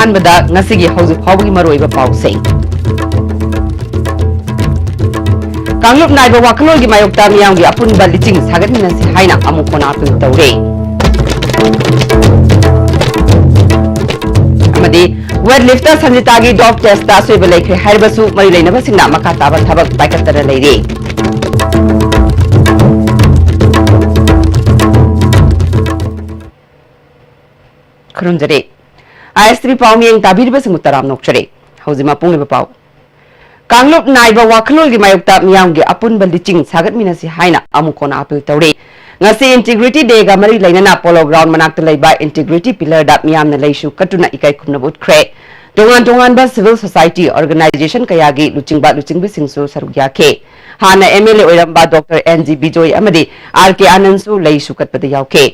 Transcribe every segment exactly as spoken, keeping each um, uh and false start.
ꯑꯍꯥꯟꯕꯗ ꯉꯁꯤꯒꯤ ꯍꯧꯖꯤꯛ ꯐꯥꯎꯕꯒꯤ ꯃꯔꯨꯑꯣꯏꯕ ꯄꯥꯎꯁꯤꯡ꯫ ꯀꯥꯡꯂꯨꯞ ꯅꯥꯏꯕ ꯋꯥꯈꯜꯂꯣꯟꯒꯤ ꯃꯥꯌꯣꯛꯇ ꯃꯤꯌꯥꯝꯒꯤ ꯑꯄꯨꯟꯕ ꯂꯤꯆꯤꯡ ꯁꯥꯒꯠꯃꯤꯟꯅꯁꯤ ꯍꯥꯏꯅ ꯑꯃꯨꯛ ꯍꯟꯅ ꯑꯥꯄꯤꯜ ꯇꯧꯔꯦ꯫ ꯑꯃꯗꯤ ꯋꯦꯠ ꯂꯤꯐꯇꯔ ꯁꯟꯖꯤꯇꯥꯒꯤ ꯗꯣꯞ ꯇꯦꯁꯇ ꯑꯁꯣꯏꯕ ꯂꯩꯈ꯭ꯔꯦ ꯍꯥꯏꯔꯕꯁꯨ ꯃꯔꯤ ꯂꯩꯅꯕꯁꯤꯡꯅ ꯃꯈꯥ ꯇꯥꯕ ꯊꯕꯛ ꯄꯥꯏꯈꯠꯇꯅ ꯂꯩꯔꯦ꯫ ꯈꯨꯔꯨꯝꯖꯔꯤ꯫ ꯑꯥꯏ ꯑꯦꯁ ꯇꯤ ꯄꯥꯎ ꯃꯤꯌꯦꯡ ꯇꯥꯕꯤꯔꯤꯕꯁꯤꯡꯕꯨ ꯇꯔꯥꯝꯅ ꯑꯣꯛꯆꯔꯤ꯫ ꯍꯧꯖꯤꯛ ꯃꯄꯨꯡ ꯑꯣꯏꯕ ꯄꯥꯎ꯫ ꯀꯥꯡꯂꯨꯞ ꯅꯥꯏꯕ ꯋꯥꯈꯜꯂꯣꯟꯒꯤ ꯃꯥꯌꯣꯛꯇ ꯃꯤꯌꯥꯝꯒꯤ ꯑꯄꯨꯟꯕ ꯂꯤꯆꯤꯡ ꯁꯥꯒꯠꯃꯤꯟꯅꯁꯤ ꯍꯥꯏꯅ ꯑꯃꯨꯛ ꯍꯟꯅ ꯑꯥꯄꯤꯜ ꯇꯧꯔꯤ꯫ ꯉꯁꯤ ꯏꯟꯇꯤꯒ꯭ꯔꯤꯇꯤ ꯗꯦꯒ ꯃꯔꯤ ꯂꯩꯅꯅ ꯄꯣꯂꯣ ꯒ꯭ꯔꯥꯎꯟ ꯃꯅꯥꯛꯇ ꯂꯩꯕ ꯏꯟꯇꯤꯒ꯭ꯔꯤꯇꯤ ꯄꯤꯂꯔꯗ ꯃꯤꯌꯥꯝꯅ ꯂꯩꯁꯨ ꯀꯠꯇꯨꯅ ꯏꯀꯥꯏ ꯈꯨꯝꯅꯕ ꯎꯠꯈ꯭ꯔꯦ꯫ ꯇꯣꯉꯥꯟ ꯇꯣꯉꯥꯟꯕ ꯁꯤꯚꯤꯜ ꯁꯣꯁꯥꯏꯇꯤ ꯑꯣꯔꯒꯅꯥꯏꯖꯦꯁꯟ ꯀꯌꯥꯒꯤ ꯂꯨꯆꯤꯡꯕ ꯂꯨꯆꯤꯡꯕꯤꯁꯤꯡꯁꯨ ꯁꯔꯨꯛ ꯌꯥꯈꯤ꯫ ꯍꯥꯟꯅ ꯑꯦꯝ ꯑꯦꯜ ꯑꯦ ꯑꯣꯏꯔꯝꯕ ꯗꯣꯛꯇꯔ ꯑꯦꯟ ꯖꯤ ꯕꯤꯖꯣꯏ ꯑꯃꯗꯤ ꯑꯥꯔ ꯀꯦ ꯑꯥꯅꯟꯗꯁꯨ ꯂꯩꯁꯨ ꯀꯠꯄꯗ ꯌꯥꯎꯈꯤ꯫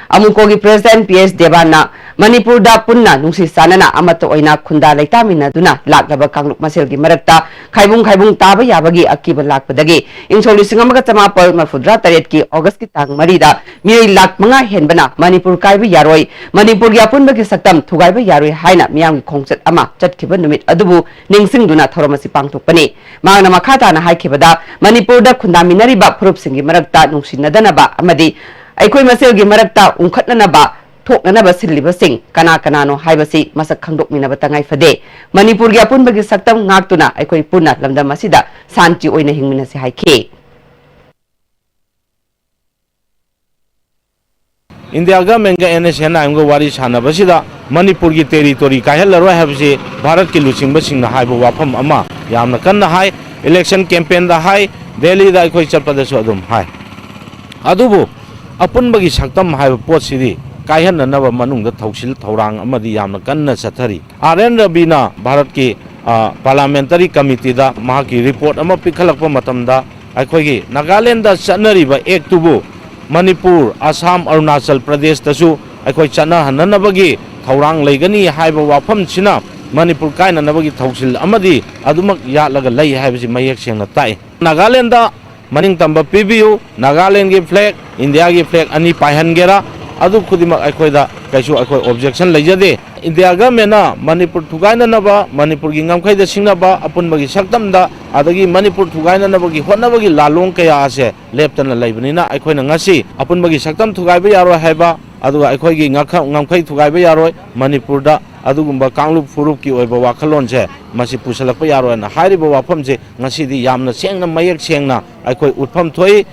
ꯑꯃꯨꯀꯣꯒꯤ ꯄ꯭ꯔꯦꯁꯤꯗꯦꯟꯠ ꯄꯤ ꯑꯦꯁ ꯗꯦꯕꯥꯟꯅ ꯃꯅꯤꯄꯨꯔꯗ ꯄꯨꯟꯅ ꯅꯨꯡꯁꯤ ꯆꯥꯟꯅꯅ ꯑꯃꯠꯇ ꯑꯣꯏꯅ ꯈꯨꯟꯗꯥ ꯂꯩꯇꯥꯃꯤꯟꯅꯗꯨꯅ ꯂꯥꯛꯂꯕ ꯀꯥꯡꯂꯨꯞ ꯃꯁꯦꯜꯒꯤ ꯃꯔꯛꯇ ꯈꯥꯏꯕꯨꯡ ꯈꯥꯏꯕꯨꯡ ꯇꯥꯕ ꯌꯥꯕꯒꯤ ꯑꯀꯤꯕ ꯂꯥꯛꯄꯗꯒꯤ ꯏꯪ ꯁꯣꯛ ꯂꯤꯁꯤꯡ ꯑꯃꯒ ꯆꯃꯥꯄꯜ ꯃꯔꯐꯨꯇꯔꯥ ꯇꯔꯦꯠꯀꯤ ꯑꯣꯒꯁꯀꯤ ꯇꯥꯡ ꯃꯔꯤꯗ ꯃꯤꯑꯣꯏ ꯂꯥꯈ ꯃꯉꯥ ꯍꯦꯟꯕꯅ ꯃꯅꯤꯄꯨꯔ ꯀꯥꯏꯕ ꯌꯥꯔꯣꯏ, ꯃꯅꯤꯄꯨꯔꯒꯤ ꯑꯄꯨꯟꯕꯒꯤ ꯁꯛꯇꯝ ꯊꯨꯒꯥꯏꯕ ꯌꯥꯔꯣꯏ ꯍꯥꯏꯅ ꯃꯤꯌꯥꯝꯒꯤ ꯈꯣꯡꯆꯠ ꯑꯃ ꯆꯠꯈꯤꯕ ꯅꯨꯃꯤꯠ ꯑꯗꯨꯕꯨ ꯅꯤꯡꯁꯤꯡꯗꯨꯅ ꯊꯧꯔꯝ ꯑꯁꯤ ꯄꯥꯡꯊꯣꯛꯄꯅꯤ꯫ ꯃꯍꯥꯛꯅ ꯃꯈꯥ ꯇꯥꯅ ꯍꯥꯏꯈꯤꯕꯗ, ꯃꯅꯤꯄꯨꯔꯗ ꯈꯨꯟꯗꯥꯃꯤꯟꯅꯔꯤꯕ ꯐꯨꯔꯨꯞꯁꯤꯡꯒꯤ ꯃꯔꯛꯇ ꯅꯨꯡꯁꯤꯅꯗꯅꯕ ꯑꯃꯗꯤ ꯑꯩꯈꯣꯏ ꯃꯁꯦꯜꯒꯤ ꯃꯔꯛꯇ ꯎꯪꯈꯠꯅꯅꯕ ꯊꯣꯛꯅꯅꯕ ꯁꯤꯜꯂꯤꯕꯁꯤꯡ ꯀꯅꯥ ꯀꯅꯥꯅꯣ ꯍꯥꯏꯕꯁꯤ ꯃꯁꯛ ꯈꯪꯗꯣꯛꯃꯤꯟꯅꯕ ꯇꯉꯥꯏ ꯐꯗꯦ꯫ ꯃꯅꯤꯄꯨꯔꯒꯤ ꯑꯄꯨꯟꯕꯒꯤ ꯁꯛꯇꯝ ꯉꯥꯛꯇꯨꯅ ꯑꯩꯈꯣꯏ ꯄꯨꯟꯅ ꯂꯝꯗꯝ ꯑꯁꯤꯗ ꯁꯥꯟꯇꯤ ꯑꯣꯏꯅ ꯍꯤꯡꯃꯤꯟꯅꯁꯤ ꯍꯥꯏꯈꯤ꯫ ꯏꯟꯗꯤꯌꯥ ꯒꯚꯔꯟꯃꯦꯟꯠꯀ ꯑꯦꯟ ꯑꯦꯁ ꯑꯦꯟ ꯑꯥꯏ ꯑꯦꯝꯒ ꯋꯥꯔꯤ ꯁꯥꯟꯅꯕꯁꯤꯗ ꯃꯅꯤꯄꯨꯔꯒꯤ ꯇꯦꯔꯤꯇꯣꯔꯤ ꯀꯥꯏꯍꯜꯂꯔꯣꯏ ꯍꯥꯏꯕꯁꯤ ꯚꯥꯔꯠꯀꯤ ꯂꯨꯆꯤꯡꯕꯁꯤꯡꯅ ꯍꯥꯏꯕ ꯋꯥꯐꯝ ꯑꯃ ꯌꯥꯝꯅ ꯀꯟꯅ ꯍꯥꯏ꯫ ꯏꯂꯦꯛꯁꯟ ꯀꯦꯝꯄꯦꯟꯗ ꯍꯥꯏ, ꯗꯦꯜꯂꯤꯗ ꯑꯩꯈꯣꯏ ꯆꯠꯄꯗꯁꯨ ꯑꯗꯨꯝ ꯍꯥꯏ꯫ ꯑꯗꯨꯕꯨ ꯑꯄꯨꯟꯕꯒꯤ ꯁꯛꯇꯝ ꯍꯥꯏꯕ ꯄꯣꯠꯁꯤꯗꯤ ꯀꯥꯏꯍꯟꯅꯅꯕ ꯃꯅꯨꯡꯗ ꯊꯧꯁꯤꯜ ꯊꯧꯔꯥꯡ ꯑꯃꯗꯤ ꯌꯥꯝꯅ ꯀꯟꯅ ꯆꯠꯊꯔꯤ꯫ ꯑꯥꯔ ꯑꯦꯟ ꯔꯕꯤꯅ ꯚꯥꯔꯠꯀꯤ, ꯑ, ꯄꯥꯔꯂꯤꯌꯥꯃꯦꯟꯇꯔꯤ ꯀꯃꯤꯇꯤꯗ ꯃꯍꯥꯛꯀꯤ ꯔꯤꯄꯣꯔꯠ ꯑꯃ ꯄꯤꯈꯠꯂꯛꯄ ꯃꯇꯝꯗ ꯑꯩꯈꯣꯏꯒꯤ ꯅꯥꯒꯥꯂꯦꯟꯗ ꯆꯠꯅꯔꯤꯕ ꯑꯦꯛꯇꯨꯕꯨ ꯃꯅꯤꯄꯨꯔ, ꯑꯁꯥꯝ, ꯑꯔꯨꯅꯥꯆꯜ ꯄ꯭ꯔꯗꯦꯁꯇꯁꯨ ꯑꯩꯈꯣꯏ ꯆꯠꯅꯍꯟꯅꯅꯕꯒꯤ ꯊꯧꯔꯥꯡ ꯂꯩꯒꯅꯤ ꯍꯥꯏꯕ ꯋꯥꯐꯝꯁꯤꯅ ꯃꯅꯤꯄꯨꯔ ꯀꯥꯏꯅꯅꯕꯒꯤ ꯊꯧꯁꯤꯜ ꯑꯃꯗꯤ ꯑꯗꯨꯃꯛ ꯌꯥꯠꯂꯒ ꯂꯩ ꯍꯥꯏꯕꯁꯤ ꯃꯌꯦꯛ ꯁꯦꯡꯅ ꯇꯥꯛꯏ꯫ ꯅꯥꯒꯥꯂꯦꯟꯗ ꯃꯅꯤꯡꯇꯝꯕ ꯄꯤꯕꯤꯌꯨ, ꯅꯥꯒꯥꯂꯦꯟꯒꯤ ꯐ꯭ꯂꯦꯒ, ꯏꯟꯗꯤꯌꯥꯒꯤ ꯐ꯭ꯂꯦꯒ ꯑꯅꯤ ꯄꯥꯏꯍꯟꯒꯦꯔꯥ, ꯑꯗꯨ ꯈꯨꯗꯤꯡꯃꯛ ꯑꯩꯈꯣꯏꯗ ꯀꯩꯁꯨ ꯑꯩꯈꯣꯏ ꯑꯣꯕꯖꯦꯛꯁꯟ ꯂꯩꯖꯗꯦ꯫ ꯏꯟꯗꯤꯌꯥ ꯒꯚꯔꯟꯃꯦꯟꯅ ꯃꯅꯤꯄꯨꯔ ꯊꯨꯒꯥꯏꯅꯅꯕ, ꯃꯅꯤꯄꯨꯔꯒꯤ ꯉꯝꯈꯩꯗ ꯁꯤꯡꯅꯕ, ꯑꯄꯨꯟꯕꯒꯤ ꯁꯛꯇꯝꯗ, ꯑꯗꯒꯤ ꯃꯅꯤꯄꯨꯔ ꯊꯨꯒꯥꯏꯅꯅꯕꯒꯤ ꯍꯣꯠꯅꯕꯒꯤ ꯂꯥꯂꯣꯡ ꯀꯌꯥ ꯑꯁꯦ ꯂꯦꯞꯇꯅ ꯂꯩꯕꯅꯤꯅ, ꯑꯩꯈꯣꯏꯅ ꯉꯁꯤ ꯑꯄꯨꯟꯕꯒꯤ ꯁꯛꯇꯝ ꯊꯨꯒꯥꯏꯕ ꯌꯥꯔꯣꯏ ꯍꯥꯏꯕ, ꯑꯗꯨꯒ ꯑꯩꯈꯣꯏꯒꯤ ꯉꯥꯈ-, ꯉꯝꯈꯩ ꯊꯨꯒꯥꯏꯕ ꯌꯥꯔꯣꯏ, ꯃꯅꯤꯄꯨꯔꯗ ꯑꯗꯨꯒꯨꯝꯕ ꯀꯥꯡꯂꯨꯞ ꯐꯨꯔꯨꯞꯀꯤ ꯑꯣꯏꯕ ꯋꯥꯈꯜꯂꯣꯟꯁꯦ ꯃꯁꯤ ꯄꯨꯁꯜꯂꯛꯄ ꯌꯥꯔꯣꯏꯅ ꯍꯥꯏꯔꯤꯕ ꯋꯥꯐꯝꯁꯦ ꯉꯁꯤꯗꯤ ꯌꯥꯝꯅ ꯁꯦꯡꯅ, ꯃꯌꯦꯛ ꯁꯦꯡꯅ ꯑꯩꯈꯣꯏ ꯎꯠꯐꯝ ꯊꯣꯛꯏ꯫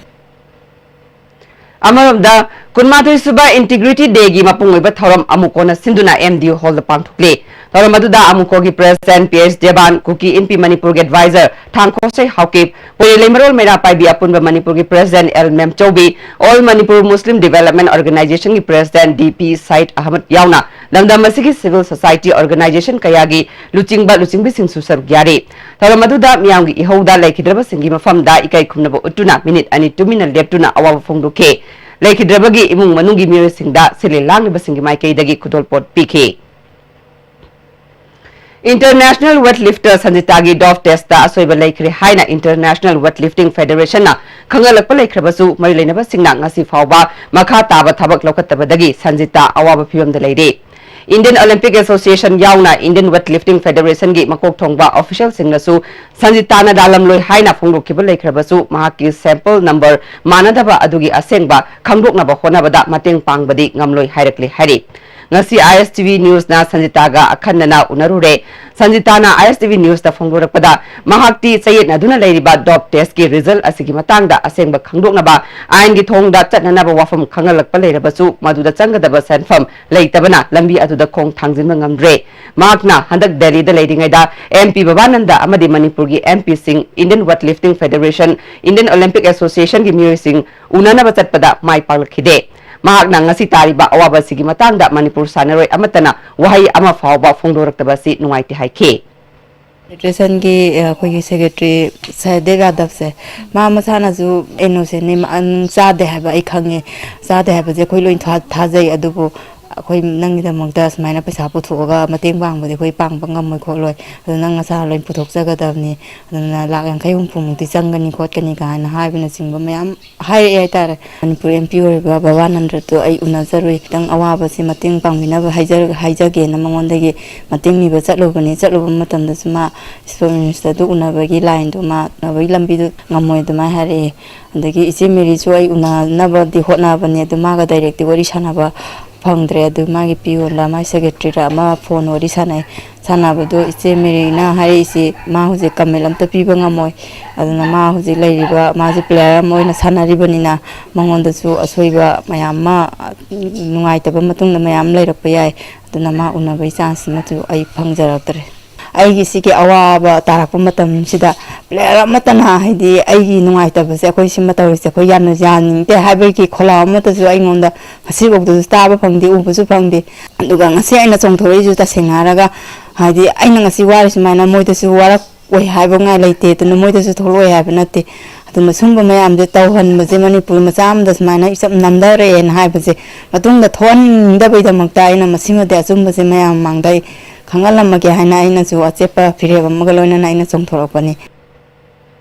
ꯑꯃꯔꯣꯝꯗ, ꯀꯨꯟꯃꯥꯊꯣꯏ ꯁꯨꯕ Integrity Day ꯒꯤ ꯃꯄꯨꯡ ꯑꯣꯏꯕ ꯊꯧꯔꯝ ꯑꯃꯨꯛ ꯀꯣꯟꯅ ꯁꯤꯟꯗꯨꯅ M D U hall ꯗ ꯄꯥꯡꯊꯣꯛꯂꯤ꯫ ꯊꯧꯔꯝ ꯑꯗꯨꯗ ꯑꯃꯨꯀꯣꯒꯤ President P H ꯗꯦꯕꯥꯟ, ꯀꯨꯀꯤ ꯏꯟꯄꯤ ꯃꯅꯤꯄꯨꯔꯒꯤ Advisor ꯊꯥꯡꯈꯣꯁꯩ ꯍꯥꯎꯀꯤꯞ, ꯄꯣꯏꯔꯩ ꯂꯩꯃꯔꯣꯜ ꯃꯩꯔꯥ ꯄꯥꯏꯕꯤ ꯑꯄꯨꯟꯕ ꯃꯅꯤꯄꯨꯔꯒꯤ President L ꯃꯦꯝꯆꯧꯕꯤ, All Manipur Muslim Development Organization ꯒꯤ President D P ꯁꯥꯏꯗ ꯑꯍꯃꯗ ꯌꯥꯎꯅ ꯂꯝꯗꯝ ꯑꯁꯤꯒꯤ civil society organization ꯀꯌꯥꯒꯤ ꯂꯨꯆꯤꯡꯕ ꯂꯨꯆꯤꯡꯕꯤꯁꯤꯡꯁꯨ ꯁꯔꯨꯛ ꯌꯥꯔꯤ꯫ ꯊꯧꯔꯝ ꯑꯗꯨꯗ ꯃꯤꯌꯥꯝꯒꯤ ꯏꯍꯧꯗ ꯂꯩꯈꯤꯗ꯭ꯔꯕꯁꯤꯡꯒꯤ ꯃꯐꯝꯗ ꯏꯀꯥꯏ ꯈꯨꯝꯅꯕ ꯎꯠꯇꯨꯅ ꯃꯤꯅꯤꯠ ꯑꯅꯤ ꯇꯨꯃꯤꯟꯅ ꯂꯦꯞꯇꯨꯅ ꯑꯋꯥꯕ ꯐꯣꯡꯗꯣꯛꯈꯤ꯫ ꯂꯩꯈꯤꯗ꯭ꯔꯕꯒꯤ ꯏꯃꯨꯡ ꯃꯅꯨꯡꯒꯤ ꯃꯤꯑꯣꯏꯁꯤꯡꯗ ꯁꯤꯜꯂꯤ ꯂꯥꯡꯂꯤꯕꯁꯤꯡꯒꯤ ꯃꯥꯏꯀꯩꯗꯒꯤ ꯈꯨꯗꯣꯜꯄꯣꯠ ꯄꯤꯈꯤ꯫ International weightlifter ꯁꯟꯖꯤꯇꯥꯒꯤ dope test ꯇ ꯑꯁꯣꯏꯕ ꯂꯩꯈ꯭ꯔꯦ ꯍꯥꯏꯅ International Weightlifting Federation ꯅ ꯈꯪꯍꯜꯂꯛꯄ ꯂꯩꯈ꯭ꯔꯕꯁꯨ, ꯃꯔꯤ ꯂꯩꯅꯕꯁꯤꯡꯅ ꯉꯁꯤ ꯐꯥꯎꯕ ꯃꯈꯥ ꯇꯥꯕ ꯊꯕꯛ ꯂꯧꯈꯠꯇꯕꯗꯒꯤ ꯁꯟꯖꯤꯇꯥ ꯑꯋꯥꯕ ꯐꯤꯕꯝꯗ ꯂꯩꯔꯦ꯫ Indian Olympic Association ꯌꯥꯎꯅ Indian Weightlifting Federation ꯒꯤ ꯃꯀꯣꯛ ꯊꯣꯡꯕ official ꯁꯤꯡꯅꯁꯨ ꯁꯟꯖꯤꯇꯥꯅ ꯂꯥꯜꯂꯝꯂꯣꯏ ꯍꯥꯏꯅ ꯐꯣꯡꯗꯣꯛꯈꯤꯕ ꯂꯩꯈ꯭ꯔꯕꯁꯨ, ꯃꯍꯥꯛꯀꯤ sample number ꯃꯥꯟꯅꯗꯕ ꯑꯗꯨꯒꯤ ꯑꯁꯦꯡꯕ ꯈꯪꯗꯣꯛꯅꯕ ꯍꯣꯠꯅꯕꯗ ꯃꯇꯦꯡ ꯄꯥꯡꯕꯗꯤ ꯉꯝꯂꯣꯏ ꯍꯥꯏꯔꯛꯂꯤ ꯍꯥꯏꯔꯤ꯫ ꯉꯁꯤ I S T V News ꯅ ꯁꯟꯖꯤꯇꯥꯒ ꯑꯈꯟꯅꯅ ꯎꯅꯔꯨꯔꯦ꯫ ꯁꯟꯖꯤꯇꯥꯅ I S T V News ꯇ ꯐꯣꯡꯗꯣꯔꯛꯄꯗ, ꯃꯍꯥꯛꯇꯤ ꯆꯌꯦꯠꯅꯗꯨꯅ ꯂꯩꯔꯤꯕ dope test ꯀꯤ result ꯑꯁꯤꯒꯤ ꯃꯇꯥꯡꯗ ꯑꯁꯦꯡꯕ ꯈꯪꯗꯣꯛꯅꯕ ꯑꯥꯏꯟꯒꯤ ꯊꯣꯡꯗ ꯆꯠꯅꯅꯕ ꯋꯥꯐꯝ ꯈꯪꯍꯜꯂꯛꯄ ꯂꯩꯔꯕꯁꯨ, ꯃꯗꯨꯗ ꯆꯪꯒꯗꯕ ꯁꯦꯟꯐꯝ ꯂꯩꯇꯕꯅ ꯂꯝꯕꯤ ꯑꯗꯨꯗ ꯈꯣꯡ ꯊꯥꯡꯖꯤꯟꯕ ꯉꯝꯗ꯭ꯔꯦ꯫ ꯃꯍꯥꯛꯅ ꯍꯟꯗꯛ ꯗꯦꯜꯂꯤꯗ ꯂꯩꯔꯤꯉꯩꯗ M P ꯕꯕꯥꯅꯟꯗ ꯑꯃꯗꯤ ꯃꯅꯤꯄꯨꯔꯒꯤ M P ꯁꯤꯡ, Indian Weightlifting Federation, Indian Olympic Association ꯒꯤ ꯃꯤꯑꯣꯏꯁꯤꯡ ꯎꯅꯅꯕ ꯆꯠꯄꯗ ꯃꯥꯏ ꯄꯥꯛꯂꯛꯈꯤꯗꯦ꯫ ꯃꯍꯥꯛꯅ ꯉꯁꯤ ꯇꯥꯔꯤꯕ ꯑꯋꯥꯕ ꯑꯁꯤꯒꯤ ꯃꯇꯥꯡꯗ ꯃꯅꯤꯄꯨꯔ ꯁꯥꯟꯅꯔꯣꯏ ꯑꯃꯠꯇꯅ ꯋꯥꯍꯩ ꯑꯃ ꯐꯥꯎꯕ ꯐꯣꯡꯗꯣꯔꯛꯇꯕ ꯑꯁꯤ ꯅꯨꯡꯉꯥꯏꯇꯦ ꯍꯥꯏꯈꯤ꯫ ꯐꯦꯗꯔꯦꯁꯟꯒꯤ ꯑꯩꯈꯣꯏꯒꯤ ꯁꯦꯀ꯭ꯔꯦꯇꯔꯤ ꯁꯍꯗꯦꯕ ꯌꯥꯗꯕꯁꯦ, ꯃꯥ ꯃꯁꯥꯅꯁꯨ ꯏꯅꯣꯁꯦꯟꯅꯤ, ꯆꯥꯗꯦ ꯍꯥꯏꯕ ꯑꯩ ꯈꯪꯉꯦ꯫ ꯆꯥꯗꯦ ꯍꯥꯏꯕꯁꯦ ꯑꯩꯈꯣꯏ ꯂꯣꯏ ꯊꯥ-, ꯊꯥꯖꯩ꯫ ꯑꯗꯨꯕꯨ ꯑꯩꯈꯣꯏ ꯅꯪꯒꯤꯗꯃꯛꯇ ꯁꯨꯃꯥꯏꯅ ꯄꯩꯁꯥ ꯄꯨꯊꯣꯛꯑꯒ ꯃꯇꯦꯡ ꯄꯥꯡꯕꯗꯤ ꯑꯩꯈꯣꯏ ꯄꯥꯡꯕ ꯉꯝꯃꯣꯏ ꯈꯣꯠꯂꯣꯏ, ꯑꯗꯣ ꯅꯪ ꯅꯁꯥ ꯂꯣꯏ ꯄꯨꯊꯣꯛꯆꯒꯗꯕꯅꯤ, ꯑꯗꯨꯅ ꯂꯥꯛ ꯌꯥꯡꯈꯩ ꯍꯨꯝꯐꯨꯃꯨꯛꯇꯤ ꯆꯪꯒꯅꯤ ꯈꯣꯠꯀꯅꯤ ꯀꯥꯏꯅ ꯍꯥꯏꯕꯅꯆꯤꯡꯕ ꯃꯌꯥꯝ ꯍꯥꯏꯔꯛꯑꯦ ꯍꯥꯏꯇꯥꯔꯦ꯫ ꯃꯅꯤꯄꯨꯔ ꯑꯦꯝ ꯄꯤ ꯑꯣꯏꯔꯤꯕ ꯕꯕꯥꯅꯟꯗ꯭ꯔꯗꯣ ꯑꯩ ꯎꯅꯖꯔꯨꯏ꯫ ꯈꯤꯇꯪ ꯑꯋꯥꯕꯁꯤ ꯃꯇꯦꯡ ꯄꯥꯡꯕꯤꯅꯕ ꯍꯥꯏꯖ-, ꯍꯥꯏꯖꯒꯦꯅ ꯃꯉꯣꯟꯗꯒꯤ ꯃꯇꯦꯡ ꯅꯤꯕ ꯆꯠꯂꯨꯕꯅꯤ꯫ ꯆꯠꯂꯨꯕ ꯃꯇꯝꯗꯁꯨ ꯃꯥ ꯏꯁꯄꯣꯔꯠ ꯃꯤꯅꯤꯁꯇꯔꯗꯨ ꯎꯅꯕꯒꯤ ꯂꯥꯏꯟꯗꯣ, ꯃꯥ ꯎꯅꯕꯒꯤ ꯂꯝꯕꯤꯗꯨ ꯉꯝꯃꯣꯏ ꯑꯗꯨꯃꯥꯏꯅ ꯍꯥꯏꯔꯛꯑꯦ꯫ ꯑꯗꯒꯤ ꯏꯆꯦ ꯃꯦꯔꯤꯁꯨ ꯑꯩ ꯎꯅꯅꯕꯗꯤ ꯍꯣꯠꯅꯕꯅꯦ, ꯑꯗꯨ ꯃꯥꯒ ꯗꯥꯏꯔꯦꯛꯇꯤ ꯋꯥꯔꯤ ꯁꯥꯟꯅꯕ ꯐꯪꯗ꯭ꯔꯦ꯫ ꯑꯗꯨ ꯃꯥꯒꯤ ꯄꯤꯌꯣꯟꯂ ꯃꯥꯒꯤ ꯁꯦꯀ꯭ꯔꯦꯇꯔꯤꯔ ꯑꯃ ꯐꯣꯟ ꯋꯥꯔꯤ ꯁꯥꯟꯅꯩ꯫ ꯁꯥꯟꯅꯕꯗꯣ ꯏꯆꯦ ꯃꯦꯔꯤꯅ ꯍꯥꯏꯔꯛꯏꯁꯤ, ꯃꯥ ꯍꯧꯖꯤꯛ ꯀꯃꯦꯟ ꯑꯝꯇ ꯄꯤꯕ ꯉꯝꯃꯣꯏ, ꯑꯗꯨꯅ ꯃꯥ ꯍꯧꯖꯤꯛ ꯂꯩꯔꯤꯕ, ꯃꯥꯁꯦ ꯄ꯭ꯂꯦꯌꯔ ꯑꯃ ꯑꯣꯏꯅ ꯁꯥꯟꯅꯔꯤꯕꯅꯤꯅ ꯃꯉꯣꯟꯗꯁꯨ ꯑꯁꯣꯏꯕ ꯃꯌꯥꯝ ꯑꯃ, ꯅꯨꯡꯉꯥꯏꯇꯕ ꯃꯇꯨꯡꯗ ꯃꯌꯥꯝ ꯂꯩꯔꯛꯄ ꯌꯥꯏ꯫ ꯑꯗꯨꯅ ꯃꯥ ꯎꯅꯕꯒꯤ ꯆꯥꯟꯁ ꯑꯃꯁꯨ ꯑꯩ ꯐꯪꯖꯔꯛꯇ꯭ꯔꯦ꯫ ꯑꯩꯒꯤ ꯁꯤꯒꯤ ꯑꯋꯥꯕ ꯇꯥꯔꯛꯄ ꯃꯇꯝꯁꯤꯗ ꯄ꯭ꯂꯦꯌꯔ ꯑꯃꯠꯇꯅ, ꯍꯥꯏꯗꯤ, ꯑꯩꯒꯤ ꯅꯨꯡꯉꯥꯏꯇꯕꯁꯦ ꯑꯩꯈꯣꯏ ꯁꯤꯃ ꯇꯧꯔꯤꯁꯦ ꯑꯩꯈꯣꯏ ꯌꯥꯝꯅ ꯌꯥꯅꯤꯡꯗꯦ ꯍꯥꯏꯕꯒꯤ ꯈꯣꯜꯂꯥꯎ ꯑꯃꯠꯇꯁꯨ ꯑꯩꯉꯣꯟꯗ ꯉꯁꯤꯐꯥꯎꯗꯁꯨ ꯇꯥꯕ ꯐꯪꯗꯦ, ꯎꯕꯁꯨ ꯐꯪꯗꯦ꯫ ꯑꯗꯨꯒ ꯉꯁꯤ ꯑꯩꯅ ꯆꯣꯡꯊꯣꯔꯛꯏꯁꯨ ꯇꯁꯦꯡꯅ ꯍꯥꯏꯔꯒ, ꯍꯥꯏꯗꯤ, ꯑꯩꯅ ꯉꯁꯤ ꯋꯥꯔꯤ ꯁꯨꯃꯥꯏꯅ ꯃꯣꯏꯗꯁꯨ ꯋꯥꯔꯛꯑꯣꯏ ꯍꯥꯏꯕ ꯉꯥꯏ ꯂꯩꯇꯦ, ꯑꯗꯨꯅ ꯃꯣꯏꯗꯁꯨ ꯊꯣꯛꯂꯛꯑꯣꯏ ꯍꯥꯏꯕ ꯅꯠꯇꯦ꯫ ꯑꯗꯨꯅ ꯁꯨꯝꯕ ꯃꯌꯥꯝꯁꯦ ꯇꯧꯍꯟꯕꯁꯦ ꯃꯅꯤꯄꯨꯔ ꯃꯆꯥ ꯑꯃꯗ ꯁꯨꯃꯥꯏꯅ ꯏꯆꯝ ꯅꯝꯊꯔꯛꯑꯦꯅ ꯍꯥꯏꯕꯁꯦ ꯃꯇꯨꯡꯗ ꯊꯣꯛꯍꯟꯅꯤꯡꯗꯕꯒꯤꯗꯃꯛꯇ ꯑꯩꯅ ꯃꯁꯤꯃꯗꯤ ꯑꯆꯨꯝꯕꯁꯦ ꯃꯌꯥꯝ ꯃꯃꯥꯡꯗ ꯑꯩ ꯈꯪꯍꯜꯂꯝꯃꯒꯦ ꯍꯥꯏꯅ ꯑꯩꯅꯁꯨ ꯑꯆꯦꯠꯄ ꯐꯤꯔꯦꯞ ꯑꯃꯒ ꯂꯣꯏꯅꯅ ꯑꯩꯅ ꯆꯣꯡꯊꯣꯔꯛꯄꯅꯤ꯫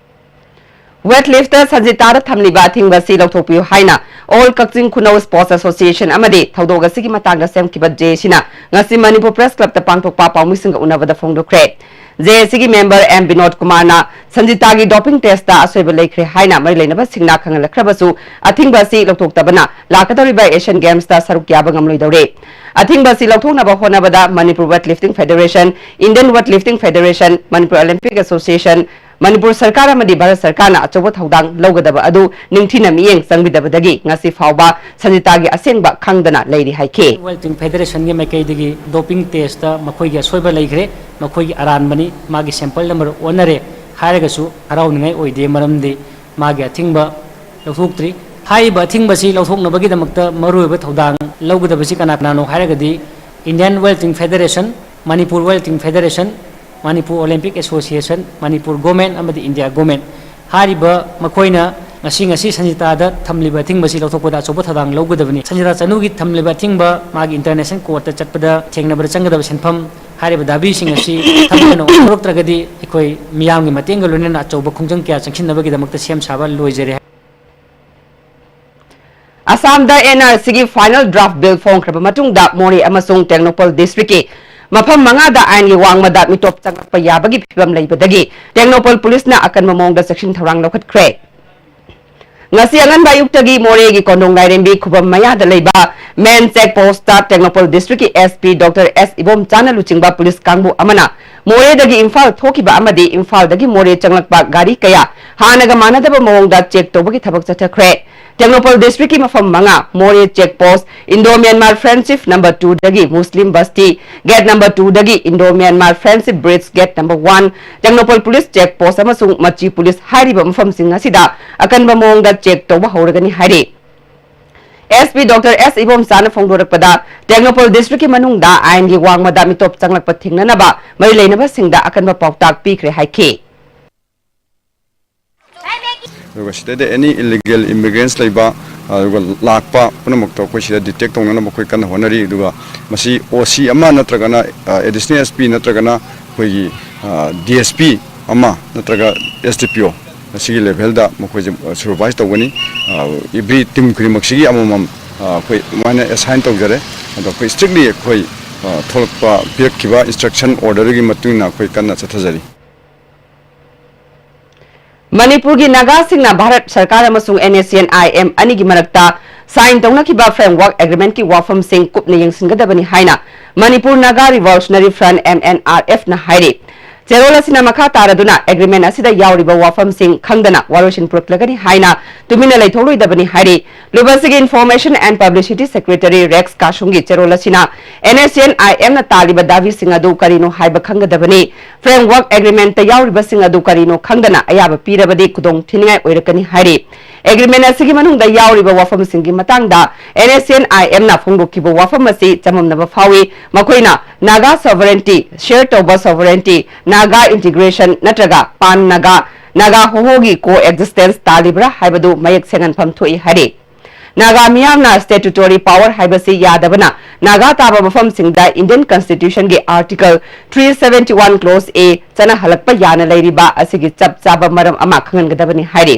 ꯋꯦꯠ ꯂꯤꯐꯇ ꯁꯟꯖꯤꯇꯥꯗ ꯊꯝꯂꯤꯕ ꯑꯊꯤꯡꯕ ꯑꯁꯤ ꯂꯧꯊꯣꯛꯄꯤꯌꯨ ꯍꯥꯏꯅ All Kakching Khunouh Sports Association ꯑꯃꯗꯤ ꯊꯧꯗꯣꯛ ꯑꯁꯤꯒꯤ ꯃꯇꯥꯡꯗ ꯁꯦꯝꯈꯤꯕ ꯖꯦ ꯑꯦ ꯁꯤꯅ ꯉꯁꯤ ꯃꯅꯤꯄꯨꯔ ꯄ꯭ꯔꯦꯁ ꯀ꯭ꯂꯕꯇ ꯄꯥꯡꯊꯣꯛꯄ ꯄꯥꯎꯃꯤꯁꯤꯡꯒ ꯎꯅꯕꯗ ꯐꯣꯡꯗꯣꯛꯈ꯭ꯔꯦ꯫ ꯖꯦ ꯑꯦ ꯁꯤꯒꯤ ꯃꯦꯝꯕꯔ ꯑꯦꯝ ꯕꯤꯅꯣꯗ ꯀꯨꯃꯥꯔꯅ ꯁꯟꯖꯤꯇꯥꯒꯤ ꯗꯣꯄꯤꯡ ꯇꯦꯁꯇ ꯑꯁꯣꯏꯕ ꯂꯩꯈ꯭ꯔꯦ ꯍꯥꯏꯅ ꯃꯔꯤ ꯂꯩꯅꯕꯁꯤꯡꯅ ꯈꯪꯍꯜꯂꯛꯈ꯭ꯔꯕꯁꯨ, ꯑꯊꯤꯡꯕ ꯑꯁꯤ ꯂꯧꯊꯣꯛꯇꯕꯅ ꯂꯥꯛꯀꯗꯧꯔꯤꯕ ꯑꯦꯁꯤꯌꯟ ꯒꯦꯝꯁꯇ ꯁꯔꯨꯛ ꯌꯥꯕ ꯉꯝꯂꯣꯏꯗꯧꯔꯦ꯫ ꯑꯊꯤꯡꯕ ꯑꯁꯤ ꯂꯧꯊꯣꯛꯅꯕ ꯍꯣꯠꯅꯕꯗ Manipur weight lifting federation, Indian weight lifting federation, Manipur Olympic association, Manipur ꯁꯔꯀꯥꯔ ꯑꯃꯗꯤ ꯚꯥꯔꯠ ꯁꯔꯀꯥꯔꯅ ꯑꯆꯧꯕ ꯊꯧꯗꯥꯡ ꯂꯧꯒꯗꯕ ꯑꯗꯨ ꯅꯤꯡꯊꯤꯅ ꯃꯤꯠꯌꯦꯡ ꯆꯪꯕꯤꯗꯕꯗꯒꯤ ꯉꯁꯤ ꯐꯥꯎꯕ ꯁꯟꯖꯤꯇꯥꯒꯤ ꯑꯁꯦꯡꯕ ꯈꯪꯗꯅ ꯂꯩꯔꯤ ꯍꯥꯏꯈꯤ꯫ ꯋꯦꯠ ꯂꯤꯐꯇꯤꯡ ꯐꯦꯗꯦꯔꯦꯁꯟꯒꯤ ꯃꯥꯏꯀꯩꯗꯒꯤ ꯗꯣꯄꯤꯡ ꯇꯦꯁꯇ ꯃꯈꯣꯏꯒꯤ ꯑꯁꯣꯏꯕ ꯂꯩꯈ꯭ꯔꯦ, ꯃꯈꯣꯏꯒꯤ ꯑꯔꯥꯟꯕꯅꯤ, ꯃꯥꯒꯤ ꯁꯦꯝꯄꯜ ꯅꯝꯕꯔ ꯑꯣꯟꯅꯔꯦ ꯍꯥꯏꯔꯒꯁꯨ ꯍꯔꯥꯎꯅꯤꯡꯉꯥꯏ ꯑꯣꯏꯗꯦ, ꯃꯔꯝꯗꯤ ꯃꯥꯒꯤ ꯑꯊꯤꯡꯕ ꯂꯧꯊꯣꯛꯇ꯭ꯔꯤ꯫ ꯍꯥꯏꯔꯤꯕ ꯑꯊꯤꯡꯕꯁꯤ ꯂꯧꯊꯣꯛꯅꯕꯒꯤꯗꯃꯛꯇ ꯃꯔꯨꯑꯣꯏꯕ ꯊꯧꯗꯥꯡ ꯂꯧꯒꯗꯕꯁꯤ ꯀꯅꯥ ꯀꯅꯥꯅꯣ ꯍꯥꯏꯔꯒꯗꯤ Indian Weightlifting Federation, Manipur Weightlifting Federation, Manipur Olympic Association, Manipur government ꯑꯃꯗꯤ ꯏꯟꯗꯤꯌꯥ ꯒꯣꯔꯃꯦꯟ꯫ ꯍꯥꯏꯔꯤꯕ ꯃꯈꯣꯏꯅ ꯉꯁꯤ, ꯉꯁꯤ ꯁꯟꯖꯤꯇꯥꯗ ꯊꯝꯂꯤꯕ ꯑꯊꯤꯡꯕꯁꯤ ꯂꯧꯊꯣꯛꯄꯗ ꯑꯆꯧꯕ ꯊꯧꯗꯥꯡ ꯂꯧꯒꯗꯕꯅꯤ꯫ ꯁꯟꯖꯤꯇꯥ ꯆꯅꯨꯒꯤ ꯊꯝꯂꯤꯕ ꯑꯊꯤꯡꯕ, ꯃꯥꯒꯤ international court ꯇ ꯆꯠꯄꯗ ꯊꯦꯡꯅꯕꯗ ꯆꯪꯒꯗꯕ ꯁꯦꯟꯐꯝ, ꯍꯥꯏꯔꯤꯕ ꯗꯥꯕꯤꯁꯤꯡ ꯑꯁꯤ ꯊꯃꯣꯏꯅ ꯑꯣꯟꯊꯣꯔꯛꯇ꯭ꯔꯒꯗꯤ ꯑꯩꯈꯣꯏ ꯃꯤꯌꯥꯝꯒꯤ ꯃꯇꯦꯡꯒ ꯂꯣꯏꯅꯅ ꯑꯆꯧꯕ ꯈꯣꯡꯖꯪ ꯀꯌꯥ ꯆꯪꯁꯤꯟꯅꯕꯒꯤꯗꯃꯛꯇ ꯁꯦꯝ ꯁꯥꯕ ꯂꯣꯏꯖꯔꯦ꯫ ꯑꯁꯥꯝꯗ N R C ꯒꯤ final draft bill ꯐꯣꯡꯈ꯭ꯔꯕ ꯃꯇꯨꯡꯗ ꯃꯣꯔꯦ ꯑꯃꯁꯨꯡ ꯇꯦꯡꯅꯧꯄꯜ district ꯀꯤ ꯃꯐꯝ ꯃꯉꯥꯗ ꯑꯥꯏꯟꯒꯤ ꯋꯥꯡꯃꯗ ꯃꯤꯇꯣꯞ ꯆꯪꯂꯛꯄ ꯌꯥꯕꯒꯤ ꯐꯤꯕꯝ ꯂꯩꯕꯗꯒꯤ ꯇꯦꯡꯅꯧꯄꯜ ꯄꯨꯂꯤꯁꯅ ꯑꯀꯟꯕ ꯃꯑꯣꯡꯗ ꯆꯦꯛꯁꯤꯟ ꯊꯧꯔꯥꯡ ꯂꯧꯈꯠꯈ꯭ꯔꯦ꯫ ꯉꯁꯤ ꯑꯉꯟꯕ ꯑꯌꯨꯛꯇꯒꯤ ꯃꯣꯔꯦꯒꯤ ꯀꯣꯟꯗꯣꯡ ꯂꯥꯏꯔꯦꯝꯕꯤ ꯈꯨꯕꯝ ꯃꯌꯥꯗ ꯂꯩꯕ main check post ꯇ ꯇꯦꯡꯅꯧꯄꯜ district ꯀꯤ S P Doctor S ꯏꯕꯣꯝꯆꯥꯅ ꯂꯨꯆꯤꯡꯕ ꯄꯨꯂꯤꯁ ꯀꯥꯡꯕꯨ ꯑꯃꯅ ꯃꯣꯔꯦꯗꯒꯤ ꯏꯝꯐꯥꯜ ꯊꯣꯛꯈꯤꯕ ꯑꯃꯗꯤ ꯏꯝꯐꯥꯜꯗꯒꯤ ꯃꯣꯔꯦ ꯆꯪꯂꯛꯄ ꯒꯥꯔꯤ ꯀꯌꯥ ꯍꯥꯟꯅꯒ ꯃꯥꯟꯅꯗꯕ ꯃꯑꯣꯡꯗ check ꯇꯧꯕꯒꯤ ꯊꯕꯛ ꯆꯠꯊꯈ꯭ꯔꯦ꯫ ꯇꯦꯡꯅꯧꯄꯜ district ꯀꯤ ꯃꯐꯝ ꯃꯉꯥ, ꯃꯣꯔꯦ check post, Indo Myanmar Friendship number two ꯗꯒꯤ Muslim Basti, gate number two ꯗꯒꯤ Indo Myanmar Friendship Bridge, gate number one, Tengnoupal police check post ꯑꯃꯁꯨꯡ ꯃꯆꯤ ꯄꯨꯂꯤꯁ ꯍꯥꯏꯔꯤꯕ ꯃꯐꯝꯁꯤꯡ ꯑꯁꯤꯗ ꯑꯀꯟꯕ ꯃꯑꯣꯡꯗ check ꯇꯧꯕ ꯍꯧꯔꯒꯅꯤ ꯍꯥꯏꯔꯤ꯫ S P Doctor S ꯏꯕꯣꯝꯆꯥꯅ ꯐꯣꯡꯗꯣꯔꯛꯄꯗ, Tengnoupal district ꯀꯤ ꯃꯅꯨꯡꯗ ꯑꯥꯏꯟꯒꯤ ꯋꯥꯡꯃꯗ ꯃꯤꯇꯣꯞ ꯆꯪꯂꯛꯄ ꯊꯤꯡꯅꯅꯕ ꯃꯔꯤ ꯂꯩꯅꯕꯁꯤꯡꯗ ꯑꯀꯟꯕ ꯄꯥꯎꯇꯥꯛ ꯄꯤꯈ꯭ꯔꯦ ꯍꯥꯏꯈꯤ꯫ ꯑꯗꯨꯒ ꯁꯤꯗꯩꯗ any illegal immigrants ꯂꯩꯕ, ꯑꯗꯨꯒ ꯂꯥꯛꯄ ꯄꯨꯝꯅꯃꯛꯇꯣ ꯑꯩꯈꯣꯏ ꯁꯤꯗ detect ꯇꯧꯅꯅꯕ ꯑꯩꯈꯣꯏ ꯀꯟꯅ ꯍꯣꯠꯅꯔꯤ꯫ ꯑꯗꯨꯒ ꯃꯁꯤ O C ꯑꯃ ꯅꯠꯇ꯭ꯔꯒꯅ, ꯑ, additional S P ꯅꯠꯇ꯭ꯔꯒꯅ ꯑꯩꯈꯣꯏꯒꯤ, ꯑ, D S P ꯑꯃ ꯅꯠꯇ꯭ꯔꯒ S D P O, ꯑꯁꯤꯒꯤ level ꯗ ꯃꯈꯣꯏꯁꯦ supervise ꯇꯧꯒꯅꯤ꯫ ꯑ, every team ꯈꯨꯗꯤꯡꯃꯛꯁꯤꯒꯤ ꯑꯃꯃꯝ, ꯑ, ꯑꯩꯈꯣꯏ ꯑꯗꯨꯃꯥꯏꯅ assign ꯇꯧꯖꯔꯦ꯫ ꯑꯗꯣ ꯑꯩꯈꯣꯏ strictly ꯑꯩꯈꯣꯏ, ꯑ, ꯊꯣꯛꯂꯛꯄ, ꯄꯤꯔꯛꯈꯤꯕ instruction order ꯒꯤ ꯃꯇꯨꯡ ꯏꯟꯅ ꯑꯩꯈꯣꯏ ꯀꯟꯅ ꯆꯠꯊꯖꯔꯤ꯫ ꯃꯅꯤꯄꯨꯔꯒꯤ ꯅꯥꯒꯥꯁꯤꯡꯅ ꯚꯥꯔꯠ ꯁꯔꯀꯥꯔ ꯑꯃꯁꯨꯡ N S C N I M ꯑꯅꯤꯒꯤ ꯃꯔꯛꯇ sign ꯇꯧꯅꯈꯤꯕ framework agreement ꯀꯤ ꯋꯥꯐꯝꯁꯤꯡ ꯀꯨꯞꯅ ꯌꯦꯡꯁꯤꯟꯒꯗꯕꯅꯤ ꯍꯥꯏꯅ Manipur Naga Revolutionary Front, M N R F ꯅ ꯍꯥꯏꯔꯤ꯫ ꯆꯦꯔꯣꯜ ꯑꯁꯤꯅ ꯃꯈꯥ ꯇꯥꯔꯗꯨꯅ agreement ꯑꯁꯤꯗ ꯌꯥꯎꯔꯤꯕ ꯋꯥꯐꯝꯁꯤꯡ ꯈꯪꯗꯅ ꯋꯥꯔꯣꯏꯁꯤꯟ ꯄꯨꯔꯛꯂꯒꯅꯤ ꯍꯥꯏꯅ ꯇꯨꯃꯤꯟꯅ ꯂꯩꯊꯣꯛꯂꯣꯏꯗꯕꯅꯤ ꯍꯥꯏꯔꯤ꯫ ꯂꯨꯕꯁꯤꯒꯤ Information and Publicity Secretary Rex ꯀꯥꯁꯨꯡꯒꯤ ꯆꯦꯔꯣꯜ ꯑꯁꯤꯅ N S C N I M ꯅ ꯇꯥꯜꯂꯤꯕ ꯗꯥꯕꯤꯁꯤꯡ ꯑꯗꯨ ꯀꯔꯤꯅꯣ ꯍꯥꯏꯕ ꯈꯪꯒꯗꯕꯅꯤ꯫ Framework Agreement ꯇ ꯌꯥꯎꯔꯤꯕꯁꯤꯡ ꯑꯗꯨ ꯀꯔꯤꯅꯣ ꯈꯪꯗꯅ ꯑꯌꯥꯕ ꯄꯤꯔꯕꯗꯤ ꯈꯨꯗꯣꯡ ꯊꯤꯅꯤꯡꯉꯥꯏ ꯑꯣꯏꯔꯛꯀꯅꯤ ꯍꯥꯏꯔꯤ꯫ Agreement ꯑꯁꯤꯒꯤ ꯃꯅꯨꯡꯗ ꯌꯥꯎꯔꯤꯕ ꯋꯥꯐꯝꯁꯤꯡꯒꯤ ꯃꯇꯥꯡꯗ N S C N I M ꯅ ꯐꯣꯡꯗꯣꯛꯈꯤꯕ ꯋꯥꯐꯝ ꯑꯁꯤ ꯆꯃꯝꯅꯕ ꯐꯥꯎꯏ꯫ ꯃꯈꯣꯏꯅ Naga sovereignty, share ꯇꯧꯕ sovereignty, Naga integration ꯅꯠꯇ꯭ꯔꯒ Pan Naga ꯅꯥꯒꯥ ꯍꯣꯍꯣꯒꯤ co-existence ꯇꯥꯜꯂꯤꯕ꯭ꯔꯥ ꯍꯥꯏꯕꯗꯨ ꯃꯌꯦꯛ ꯁꯦꯡꯍꯟꯐꯝ ꯊꯣꯛꯏ ꯍꯥꯏꯔꯤ꯫ ꯅꯥꯒꯥ ꯃꯤꯌꯥꯝꯅ statutory power ꯍꯥꯏꯕꯁꯤ ꯌꯥꯗꯕꯅ ꯅꯥꯒꯥ ꯇꯥꯕ ꯃꯐꯝꯁꯤꯡꯗ Indian Constitution ꯒꯤ Article three seventy one Clause A ꯆꯠꯅꯍꯜꯂꯛꯄ ꯌꯥꯅ ꯂꯩꯔꯤꯕ ꯑꯁꯤꯒꯤ ꯆꯞ ꯆꯥꯕ ꯃꯔꯝ ꯑꯃ ꯈꯪꯍꯟꯒꯗꯕꯅꯤ ꯍꯥꯏꯔꯤ꯫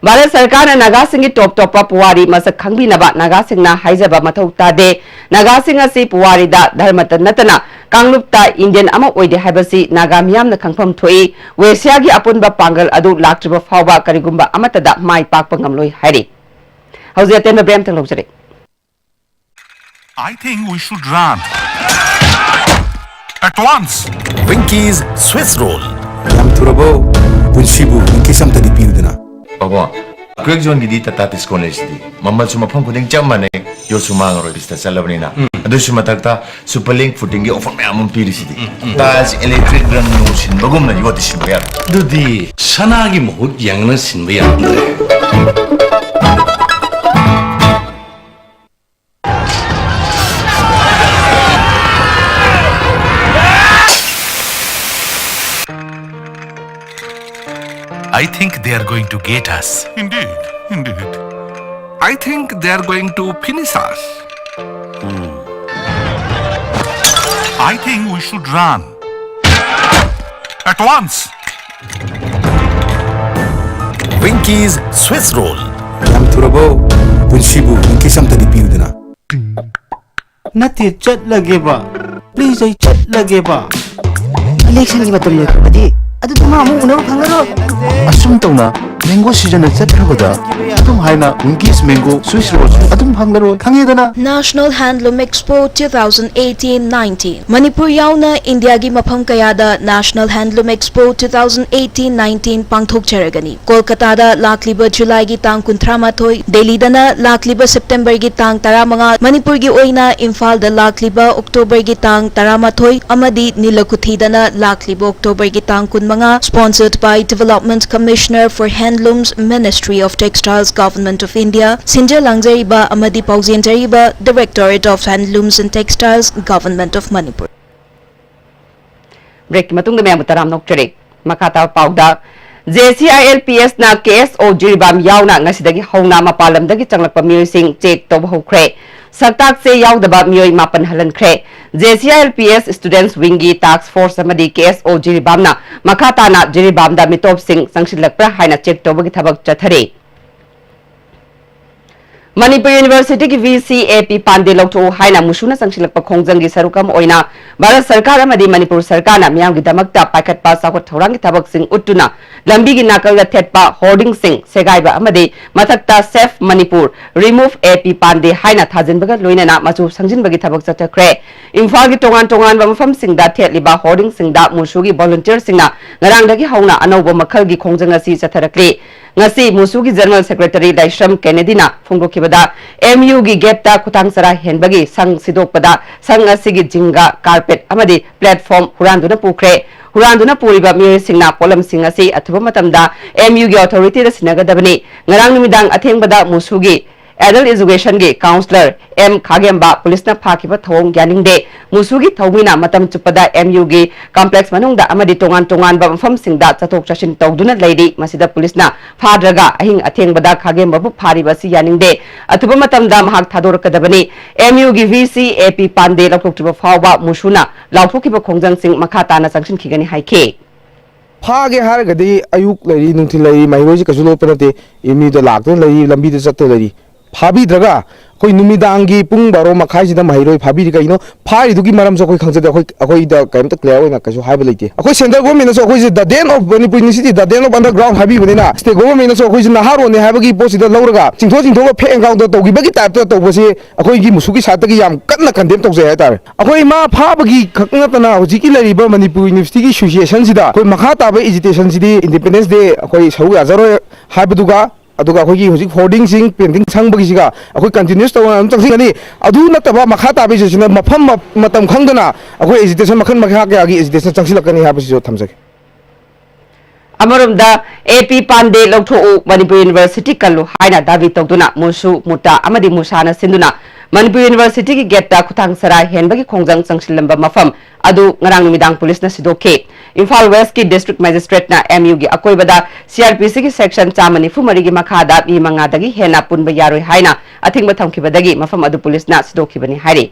ꯚꯥꯔꯠ ꯁꯔꯀꯥꯔꯅ ꯅꯥꯒꯥꯁꯤꯡꯒꯤ ꯇꯣꯞ ꯇꯣꯞꯄ ꯄꯨꯋꯥꯔꯤ ꯃꯁꯛ ꯈꯪꯕꯤꯅꯕ ꯅꯥꯒꯥꯁꯤꯡꯅ ꯍꯥꯏꯖꯕ ꯃꯊꯧ ꯇꯥꯗꯦ꯫ ꯅꯥꯒꯥꯁꯤꯡ ꯑꯁꯤ ꯄꯨꯋꯥꯔꯤꯗ ꯙꯔꯃꯇ ꯅꯠꯇꯅ ꯀꯥꯡꯂꯨꯞꯇ Indian ꯑꯃ ꯑꯣꯏꯗꯦ ꯍꯥꯏꯕꯁꯤ ꯅꯥꯒꯥ ꯃꯤꯌꯥꯝꯅ ꯈꯪꯐꯝ ꯊꯣꯛꯏ꯫ ꯋꯦꯁꯤꯌꯥꯒꯤ ꯑꯄꯨꯟꯕ ꯄꯥꯡꯒꯜ ꯑꯗꯨ ꯂꯥꯛꯇ꯭ꯔꯤꯕ ꯐꯥꯎꯕ ꯀꯔꯤꯒꯨꯝꯕ ꯑꯃꯠꯇꯗ ꯃꯥꯏ ꯄꯥꯛꯄ ꯉꯝꯂꯣꯏ ꯍꯥꯏꯔꯤ꯫ ꯍꯧꯖꯤꯛ ꯑꯇꯦꯟꯕ break ꯑꯃꯇꯪ ꯂꯧꯖꯔꯦ꯫ I think we should run. At once. Winkies Swiss Roll. ꯌꯥꯝ ꯊꯨꯔꯕꯣ? ꯄꯨꯟꯁꯤꯕꯨ Winkies ꯑꯝꯇꯗꯤ ꯄꯤꯌꯨꯗꯅ꯫ ꯄꯥꯕꯨꯡ, crack zoneꯒꯤꯗꯤ Tata Tiscon ꯂꯩꯁꯤꯗꯤ꯫ ꯃꯃꯜꯁꯨ ꯃꯐꯝ ꯈꯨꯗꯤꯡ ꯆꯞ ꯃꯥꯟꯅꯩ, ꯌꯣꯠꯁꯨ ꯃꯥꯡꯉꯔꯣꯏ, ꯄꯤꯁꯇ ꯆꯠꯂꯕꯅꯤꯅ꯫ ꯎꯝ꯫ ꯑꯗꯨꯁꯨ ꯃꯊꯛꯇ Superlink footingꯒꯤ offer ꯃꯌꯥꯝ ꯑꯃ ꯄꯤꯔꯤꯁꯤꯗꯤ꯫ ꯎꯝ, ꯎꯝ꯫ Tiles, electric ꯔꯪ ꯅꯨꯡ ꯁꯤꯟꯕꯒꯨꯝꯅ ꯌꯣꯠꯇꯤ ꯁꯤꯟꯕ ꯌꯥꯔꯣꯏ꯫ ꯑꯗꯨꯗꯤ ꯁꯅꯥꯒꯤ ꯃꯍꯨꯠ ꯌꯦꯡꯅ ꯁꯤꯟꯕ ꯌꯥꯔꯝꯗ꯭ꯔꯦ꯫ I think they are going to get us. Indeed, indeed. I think they are going to finish us. I think we should run. At once. Winkies Swiss Roll. ꯌꯥꯝ ꯊꯨꯔꯕꯣ? ꯄꯨꯟꯁꯤꯕꯨ Winkies ꯑꯝꯇꯗꯤ ꯄꯤꯌꯨꯗꯅ꯫ ꯅꯠꯇꯦ, ꯆꯠꯂꯒꯦꯕ꯫ Please, ꯑꯩ ꯆꯠꯂꯒꯦꯕ꯫ Electionꯒꯤ ꯃꯇꯝ ꯂꯣꯏꯈ꯭ꯔꯕꯗꯤ ꯑꯗꯨꯗꯤ ꯃꯥ ꯑꯃꯨꯛ ꯎꯅꯕ ꯐꯪꯉꯔꯣꯏ꯫ ꯑꯁꯨꯝ ꯇꯧꯅ mango seasonꯅ ꯆꯠꯈ꯭ꯔꯕꯗ ꯑꯗꯨꯝ ꯍꯥꯏꯅ Winkies mango Swiss Rollꯁꯨ ꯑꯗꯨꯝ ꯐꯪꯂꯔꯣꯏ, ꯈꯪꯉꯦꯗꯅ? National Handloom Expo two thousand eighteen nineteen꯫ Manipur ꯌꯥꯎꯅ ꯏꯟꯗꯤꯌꯥꯒꯤ ꯃꯐꯝ ꯀꯌꯥꯗ National Handloom Expo two thousand eighteen nineteen ꯄꯥꯡꯊꯣꯛꯆꯔꯒꯅꯤ꯫ ꯀꯣꯜꯀꯇꯥꯗ ꯂꯥꯛꯂꯤꯕ ꯖꯨꯂꯥꯏꯒꯤ ꯇꯥꯡ ꯀꯨꯟꯊ꯭ꯔꯥ ꯃꯥꯊꯣꯏ, ꯗꯦꯜꯂꯤꯗꯅ ꯂꯥꯛꯂꯤꯕ ꯁꯦꯞꯇꯦꯝꯕꯔꯒꯤ ꯇꯥꯡ ꯇꯔꯥꯃꯉꯥ, ꯃꯅꯤꯄꯨꯔꯒꯤ ꯑꯣꯏꯅ ꯏꯝꯐꯥꯜꯗ ꯂꯥꯛꯂꯤꯕ ꯑꯣꯛꯇꯣꯕꯔꯒꯤ ꯇꯥꯡ ꯇꯔꯥꯃꯥꯊꯣꯏ ꯑꯃꯗꯤ ꯅꯤꯂꯀꯨꯊꯤꯗꯅ ꯂꯥꯛꯂꯤꯕ ꯑꯣꯛꯇꯣꯕꯔꯒꯤ ꯇꯥꯡ ꯀꯨꯟꯃꯉꯥ, sponsored by Development Commissioner for Handlooms, Ministry of Textiles, Government of India, ꯁꯤꯟꯖ ꯂꯥꯡꯖꯔꯤꯕ ꯑꯃꯗꯤ ꯄꯥꯎꯖꯦꯟꯖꯔꯤꯕ Directorate of Handlooms and Textiles, Government of Manipur꯫ Breakꯀꯤ ꯃꯇꯨꯡꯗ ꯃꯌꯥꯝꯕꯨ ꯇꯔꯥꯝꯅ ꯑꯣꯛꯆꯔꯤ꯫ ꯃꯈꯥ ꯇꯥꯕ ꯄꯥꯎꯗ, JCILPS ꯅ KSO ꯖꯤꯔꯤꯕꯥꯝ ꯌꯥꯎꯅ ꯉꯁꯤꯗꯒꯤ ꯍꯧꯅ ꯃꯄꯥꯟ ꯂꯝꯗꯒꯤ ꯆꯪꯂꯛꯄ ꯃꯤꯑꯣꯏꯁꯤꯡ check ꯇꯧꯕ ꯍꯧꯈ꯭ꯔꯦ꯫ ꯁꯛꯇꯥꯛ ꯆꯦ ꯌꯥꯎꯗꯕ ꯃꯤꯑꯣꯏ ꯃꯥꯄꯟ ꯍꯜꯍꯟꯈ꯭ꯔꯦ꯫ JCILPS Students Wing ꯒꯤ task force ꯑꯃꯗꯤ KSO ꯖꯤꯔꯤꯕꯥꯝꯅ ꯃꯈꯥ ꯇꯥꯅ ꯖꯤꯔꯤꯕꯥꯝꯗ ꯃꯤꯇꯣꯞꯁꯤꯡ ꯆꯪꯁꯤꯜꯂꯛꯄ꯭ꯔꯥ ꯍꯥꯏꯅ check ꯇꯧꯕꯒꯤ ꯊꯕꯛ ꯆꯠꯊꯔꯤ꯫ ꯃꯅꯤꯄꯨꯔ University ꯒꯤ VC AP ꯄꯥꯟꯗꯦ ꯂꯧꯊꯣꯛꯎ ꯍꯥꯏꯅ ꯃꯨꯁꯨꯅ ꯆꯪꯁꯤꯜꯂꯛꯄ ꯈꯣꯡꯖꯪꯒꯤ ꯁꯔꯨꯛ ꯑꯃ ꯑꯣꯏꯅ ꯚꯥꯔꯠ ꯁꯔꯀꯥꯔ ꯑꯃꯗꯤ ꯃꯅꯤꯄꯨꯔ ꯁꯔꯀꯥꯔꯅ ꯃꯤꯌꯥꯝꯒꯤꯗꯃꯛꯇ ꯄꯥꯏꯈꯠꯄ ꯆꯥꯎꯈꯠ ꯊꯧꯔꯥꯡꯒꯤ ꯊꯕꯛꯁꯤꯡ ꯎꯠꯇꯨꯅ ꯂꯝꯕꯤꯒꯤ ꯅꯥꯀꯜꯗ ꯊꯦꯠꯄ hoarding ꯁꯤꯡ ꯁꯦꯒꯥꯏꯕ ꯑꯃꯗꯤ ꯃꯊꯛꯇ Save Manipur, Remove AP ꯄꯥꯟꯗꯦ ꯍꯥꯏꯅ ꯊꯥꯖꯤꯟꯕꯒ ꯂꯣꯏꯅꯅ ꯃꯆꯨ ꯁꯪꯖꯤꯟꯕꯒꯤ ꯊꯕꯛ ꯆꯠꯊꯈ꯭ꯔꯦ꯫ ꯏꯝꯐꯥꯜꯒꯤ ꯇꯣꯉꯥꯟ ꯇꯣꯉꯥꯟꯕ ꯃꯐꯝꯁꯤꯡꯗ ꯊꯦꯠꯂꯤꯕ hoarding ꯁꯤꯡꯗ ꯃꯨꯁꯨꯒꯤ volunteer ꯁꯤꯡꯅ ꯉꯔꯥꯡꯗꯒꯤ ꯍꯧꯅ ꯑꯅꯧꯕ ꯃꯈꯜꯒꯤ ꯈꯣꯡꯖꯪ ꯑꯁꯤ ꯆꯠꯊꯔꯛꯂꯤ꯫ ꯉꯁꯤ ꯃꯨꯁꯨꯒꯤ General Secretary ꯂꯥꯏꯁ꯭ꯔꯝ ꯀꯦꯅꯦꯗꯤꯅ ꯐꯣꯡꯗꯣꯛꯈꯤꯕꯗ, MU ꯒꯤ gate ꯇ ꯈꯨꯊꯥꯡ ꯆꯔꯥ ꯍꯦꯟꯕꯒꯤ ꯁꯪ ꯁꯤꯗꯣꯛꯄꯗ ꯁꯪ ꯑꯁꯤꯒꯤ ꯖꯤꯡꯒ, carpet ꯑꯃꯗꯤ platform ꯍꯨꯔꯥꯟꯗꯨꯅ ꯄꯨꯈ꯭ꯔꯦ꯫ ꯍꯨꯔꯥꯟꯗꯨꯅ ꯄꯨꯔꯤꯕ ꯃꯤꯑꯣꯏꯁꯤꯡꯅ ꯄꯣꯠꯂꯝꯁꯤꯡ ꯑꯁꯤ ꯑꯊꯨꯕ ꯃꯇꯝꯗ MU ꯒꯤ authority ꯗ ꯁꯤꯟꯅꯒꯗꯕꯅꯤ꯫ ꯉꯔꯥꯡ ꯅꯨꯃꯤꯗꯥꯡ ꯑꯊꯦꯡꯕꯗ ꯃꯨꯁꯨꯒꯤ Adult Education ꯒꯤ counsellor ꯑꯦꯝ ꯈꯥꯒꯦꯝꯕ ꯄꯨꯂꯤꯁꯅ ꯐꯥꯈꯤꯕ ꯊꯧꯑꯣꯡ ꯌꯥꯅꯤꯡꯗꯦ꯫ ꯃꯨꯁꯨꯒꯤ ꯊꯧꯃꯤꯅ ꯃꯇꯝ ꯆꯨꯞꯄꯗ MU ꯒꯤ complex ꯃꯅꯨꯡꯗ ꯑꯃꯗꯤ ꯇꯣꯉꯥꯟ ꯇꯣꯉꯥꯟꯕ ꯃꯐꯝꯁꯤꯡꯗ ꯆꯠꯊꯣꯛ ꯆꯠꯁꯤꯟ ꯇꯧꯗꯨꯅ ꯂꯩꯔꯤ꯫ ꯃꯁꯤꯗ ꯄꯨꯂꯤꯁꯅ ꯐꯥꯗ꯭ꯔꯒ ꯑꯍꯤꯡ ꯑꯊꯦꯡꯕꯗ ꯈꯥꯒꯦꯝꯕꯕꯨ ꯐꯥꯔꯤꯕ ꯑꯁꯤ ꯌꯥꯅꯤꯡꯗꯦ꯫ ꯑꯊꯨꯕ ꯃꯇꯝꯗ ꯃꯍꯥꯛ ꯊꯥꯗꯣꯔꯛꯀꯗꯕꯅꯤ꯫ MU ꯒꯤ VC AP ꯄꯥꯟꯗꯦ ꯂꯧꯊꯣꯛꯇ꯭ꯔꯤꯕ ꯐꯥꯎꯕ ꯃꯨꯁꯨꯅ ꯂꯥꯎꯊꯣꯛꯈꯤꯕ ꯈꯣꯡꯖꯪꯁꯤꯡ ꯃꯈꯥ ꯇꯥꯅ ꯆꯪꯁꯤꯟꯈꯤꯒꯅꯤ ꯍꯥꯏꯈꯤ꯫ ꯐꯥꯒꯦ ꯍꯥꯏꯔꯒꯗꯤ ꯑꯌꯨꯛ ꯂꯩꯔꯤ, ꯅꯨꯡꯊꯤꯜ ꯂꯩꯔꯤ, ꯃꯍꯩꯔꯣꯏꯁꯦ ꯀꯩꯁꯨ ꯂꯣꯠꯄ ꯅꯠꯇꯦ꯫ MU ꯗ ꯂꯥꯛꯇꯨꯅ ꯂꯩꯔꯤ, ꯂꯝꯕꯤꯗ ꯆꯠꯇꯨꯅ ꯂꯩꯔꯤ꯫ ꯐꯥꯕꯤꯗ꯭ꯔꯒ ꯑꯩꯈꯣꯏ ꯅꯨꯃꯤꯗꯥꯡꯒꯤ ꯄꯨꯡ ꯕꯥꯔꯣ ꯃꯈꯥꯏꯁꯤꯗ ꯃꯍꯩꯔꯣꯏ ꯐꯥꯕꯤꯔꯤ ꯀꯩꯅꯣ? ꯐꯥꯔꯤꯗꯨꯒꯤ ꯃꯔꯝꯁꯨ ꯑꯩꯈꯣꯏ ꯈꯪꯖꯗꯦ꯫ ꯑꯩꯈꯣꯏ, ꯑꯩꯈꯣꯏꯗ ꯀꯔꯤꯝꯇ clear ꯑꯣꯏꯅ ꯀꯩꯁꯨ ꯍꯥꯏꯕ ꯂꯩꯇꯦ꯫ ꯑꯩꯈꯣꯏ central government ꯅꯁꯨ ꯑꯩꯈꯣꯏꯁꯦ the den of Manipur University, the den of underground ꯍꯥꯏꯕꯤꯕꯅꯤꯅ, state government ꯅꯁꯨ ꯑꯩꯈꯣꯏꯁꯦ ꯅꯍꯥꯔꯣꯟꯅꯦ ꯍꯥꯏꯕꯒꯤ ꯄꯣꯠꯁꯤꯗ ꯂꯧꯔꯒ ꯆꯤꯡꯊꯣꯛ ꯆꯤꯡꯊꯣꯛꯑꯒ ꯐꯦꯛ ꯑꯦꯟꯒ꯭ꯔꯥꯎꯟꯗ ꯇꯧꯈꯤꯕꯒꯤ type ꯇ ꯇꯧꯕꯁꯤ ꯑꯩꯈꯣꯏꯒꯤ ꯃꯨꯁꯨꯒꯤ side ꯇꯒꯤ ꯌꯥꯝ ꯀꯟꯅ condemn ꯇꯧꯖꯩ ꯍꯥꯏꯇꯥꯔꯦ꯫ ꯑꯩꯈꯣꯏ ꯃꯥ ꯐꯥꯕꯒꯤ ꯈꯛ ꯅꯠꯇꯅ ꯍꯧꯖꯤꯛꯀꯤ ꯂꯩꯔꯤꯕ ꯃꯅꯤꯄꯨꯔ University ꯒꯤ situation ꯁꯤꯗ ꯑꯩꯈꯣꯏ ꯃꯈꯥ ꯇꯥꯕ agitation ꯁꯤꯗꯤ Independence Day ꯑꯩꯈꯣꯏ ꯁꯔꯨꯛ ꯌꯥꯖꯔꯣꯏ ꯍꯥꯏꯕꯗꯨꯒ, ꯑꯗꯨꯒ ꯑꯩꯈꯣꯏꯒꯤ ꯍꯧꯖꯤꯛ hoarding ꯁꯤꯡ pending ꯁꯪꯕꯒꯤꯁꯤꯒ ꯑꯩꯈꯣꯏ continuous ꯇꯧꯅ ꯑꯗꯨꯝ ꯆꯪꯁꯤꯟꯒꯅꯤ꯫ ꯑꯗꯨ ꯅꯠꯇꯕ ꯃꯈꯥ ꯇꯥꯕ agitation ꯁꯤꯅ ꯃꯐꯝ ꯃ-, ꯃꯇꯝ ꯈꯪꯗꯅ ꯑꯩꯈꯣꯏ agitation ꯃꯈꯜ ꯃꯈꯥ ꯀꯌꯥꯒꯤ agitation ꯆꯪꯁꯤꯜꯂꯛꯀꯅꯤ ꯍꯥꯏꯕꯁꯤꯁꯨ ꯊꯝꯖꯒꯦ꯫ ꯑꯃꯔꯣꯝꯗ, AP ꯄꯥꯟꯗꯦ ꯂꯧꯊꯣꯛꯎ, ꯃꯅꯤꯄꯨꯔ University ꯀꯜꯂꯨ ꯍꯥꯏꯅ ꯗꯥꯕꯤ ꯇꯧꯗꯨꯅ ꯃꯨꯁꯨ, ꯃꯨꯇꯥ ꯑꯃꯗꯤ ꯃꯨꯁꯥꯅ ꯁꯤꯟꯗꯨꯅ ꯃꯅꯤꯄꯨꯔ University ꯒꯤ gate ꯇ ꯈꯨꯊꯥꯡ ꯁꯔꯥ ꯍꯦꯟꯕꯒꯤ ꯈꯣꯡꯖꯪ ꯆꯪꯁꯤꯜꯂꯝꯕ ꯃꯐꯝ ꯑꯗꯨ ꯉꯔꯥꯡ ꯅꯨꯃꯤꯗꯥꯡ ꯄꯨꯂꯤꯁꯅ ꯁꯤꯗꯣꯛꯈꯤ꯫ ꯏꯝꯐꯥꯜ ꯋꯦꯁꯀꯤ ꯗꯤꯁꯇ꯭ꯔꯤꯛ ꯃꯦꯖꯤꯁꯇ꯭ꯔꯦꯠꯅ ꯑꯦꯝ ꯌꯨꯒꯤ ꯑꯀꯣꯏꯕꯗ ꯁꯤ ꯑꯥꯔ ꯄꯤ ꯁꯤꯒꯤ ꯁꯦꯛꯁꯟ ꯆꯥꯝꯃ ꯅꯤꯐꯨ ꯃꯔꯤꯒꯤ ꯃꯈꯥꯗ ꯃꯤ ꯃꯉꯥꯗꯒꯤ ꯍꯦꯟꯅ ꯄꯨꯟꯕ ꯌꯥꯔꯣꯏ ꯍꯥꯏꯅ ꯑꯊꯤꯡꯕ ꯊꯝꯈꯤꯕꯗꯒꯤ ꯃꯐꯝ ꯑꯗꯨ ꯄꯨꯂꯤꯁꯅ ꯁꯤꯗꯣꯛꯈꯤꯕꯅꯤ ꯍꯥꯏꯔꯤ꯫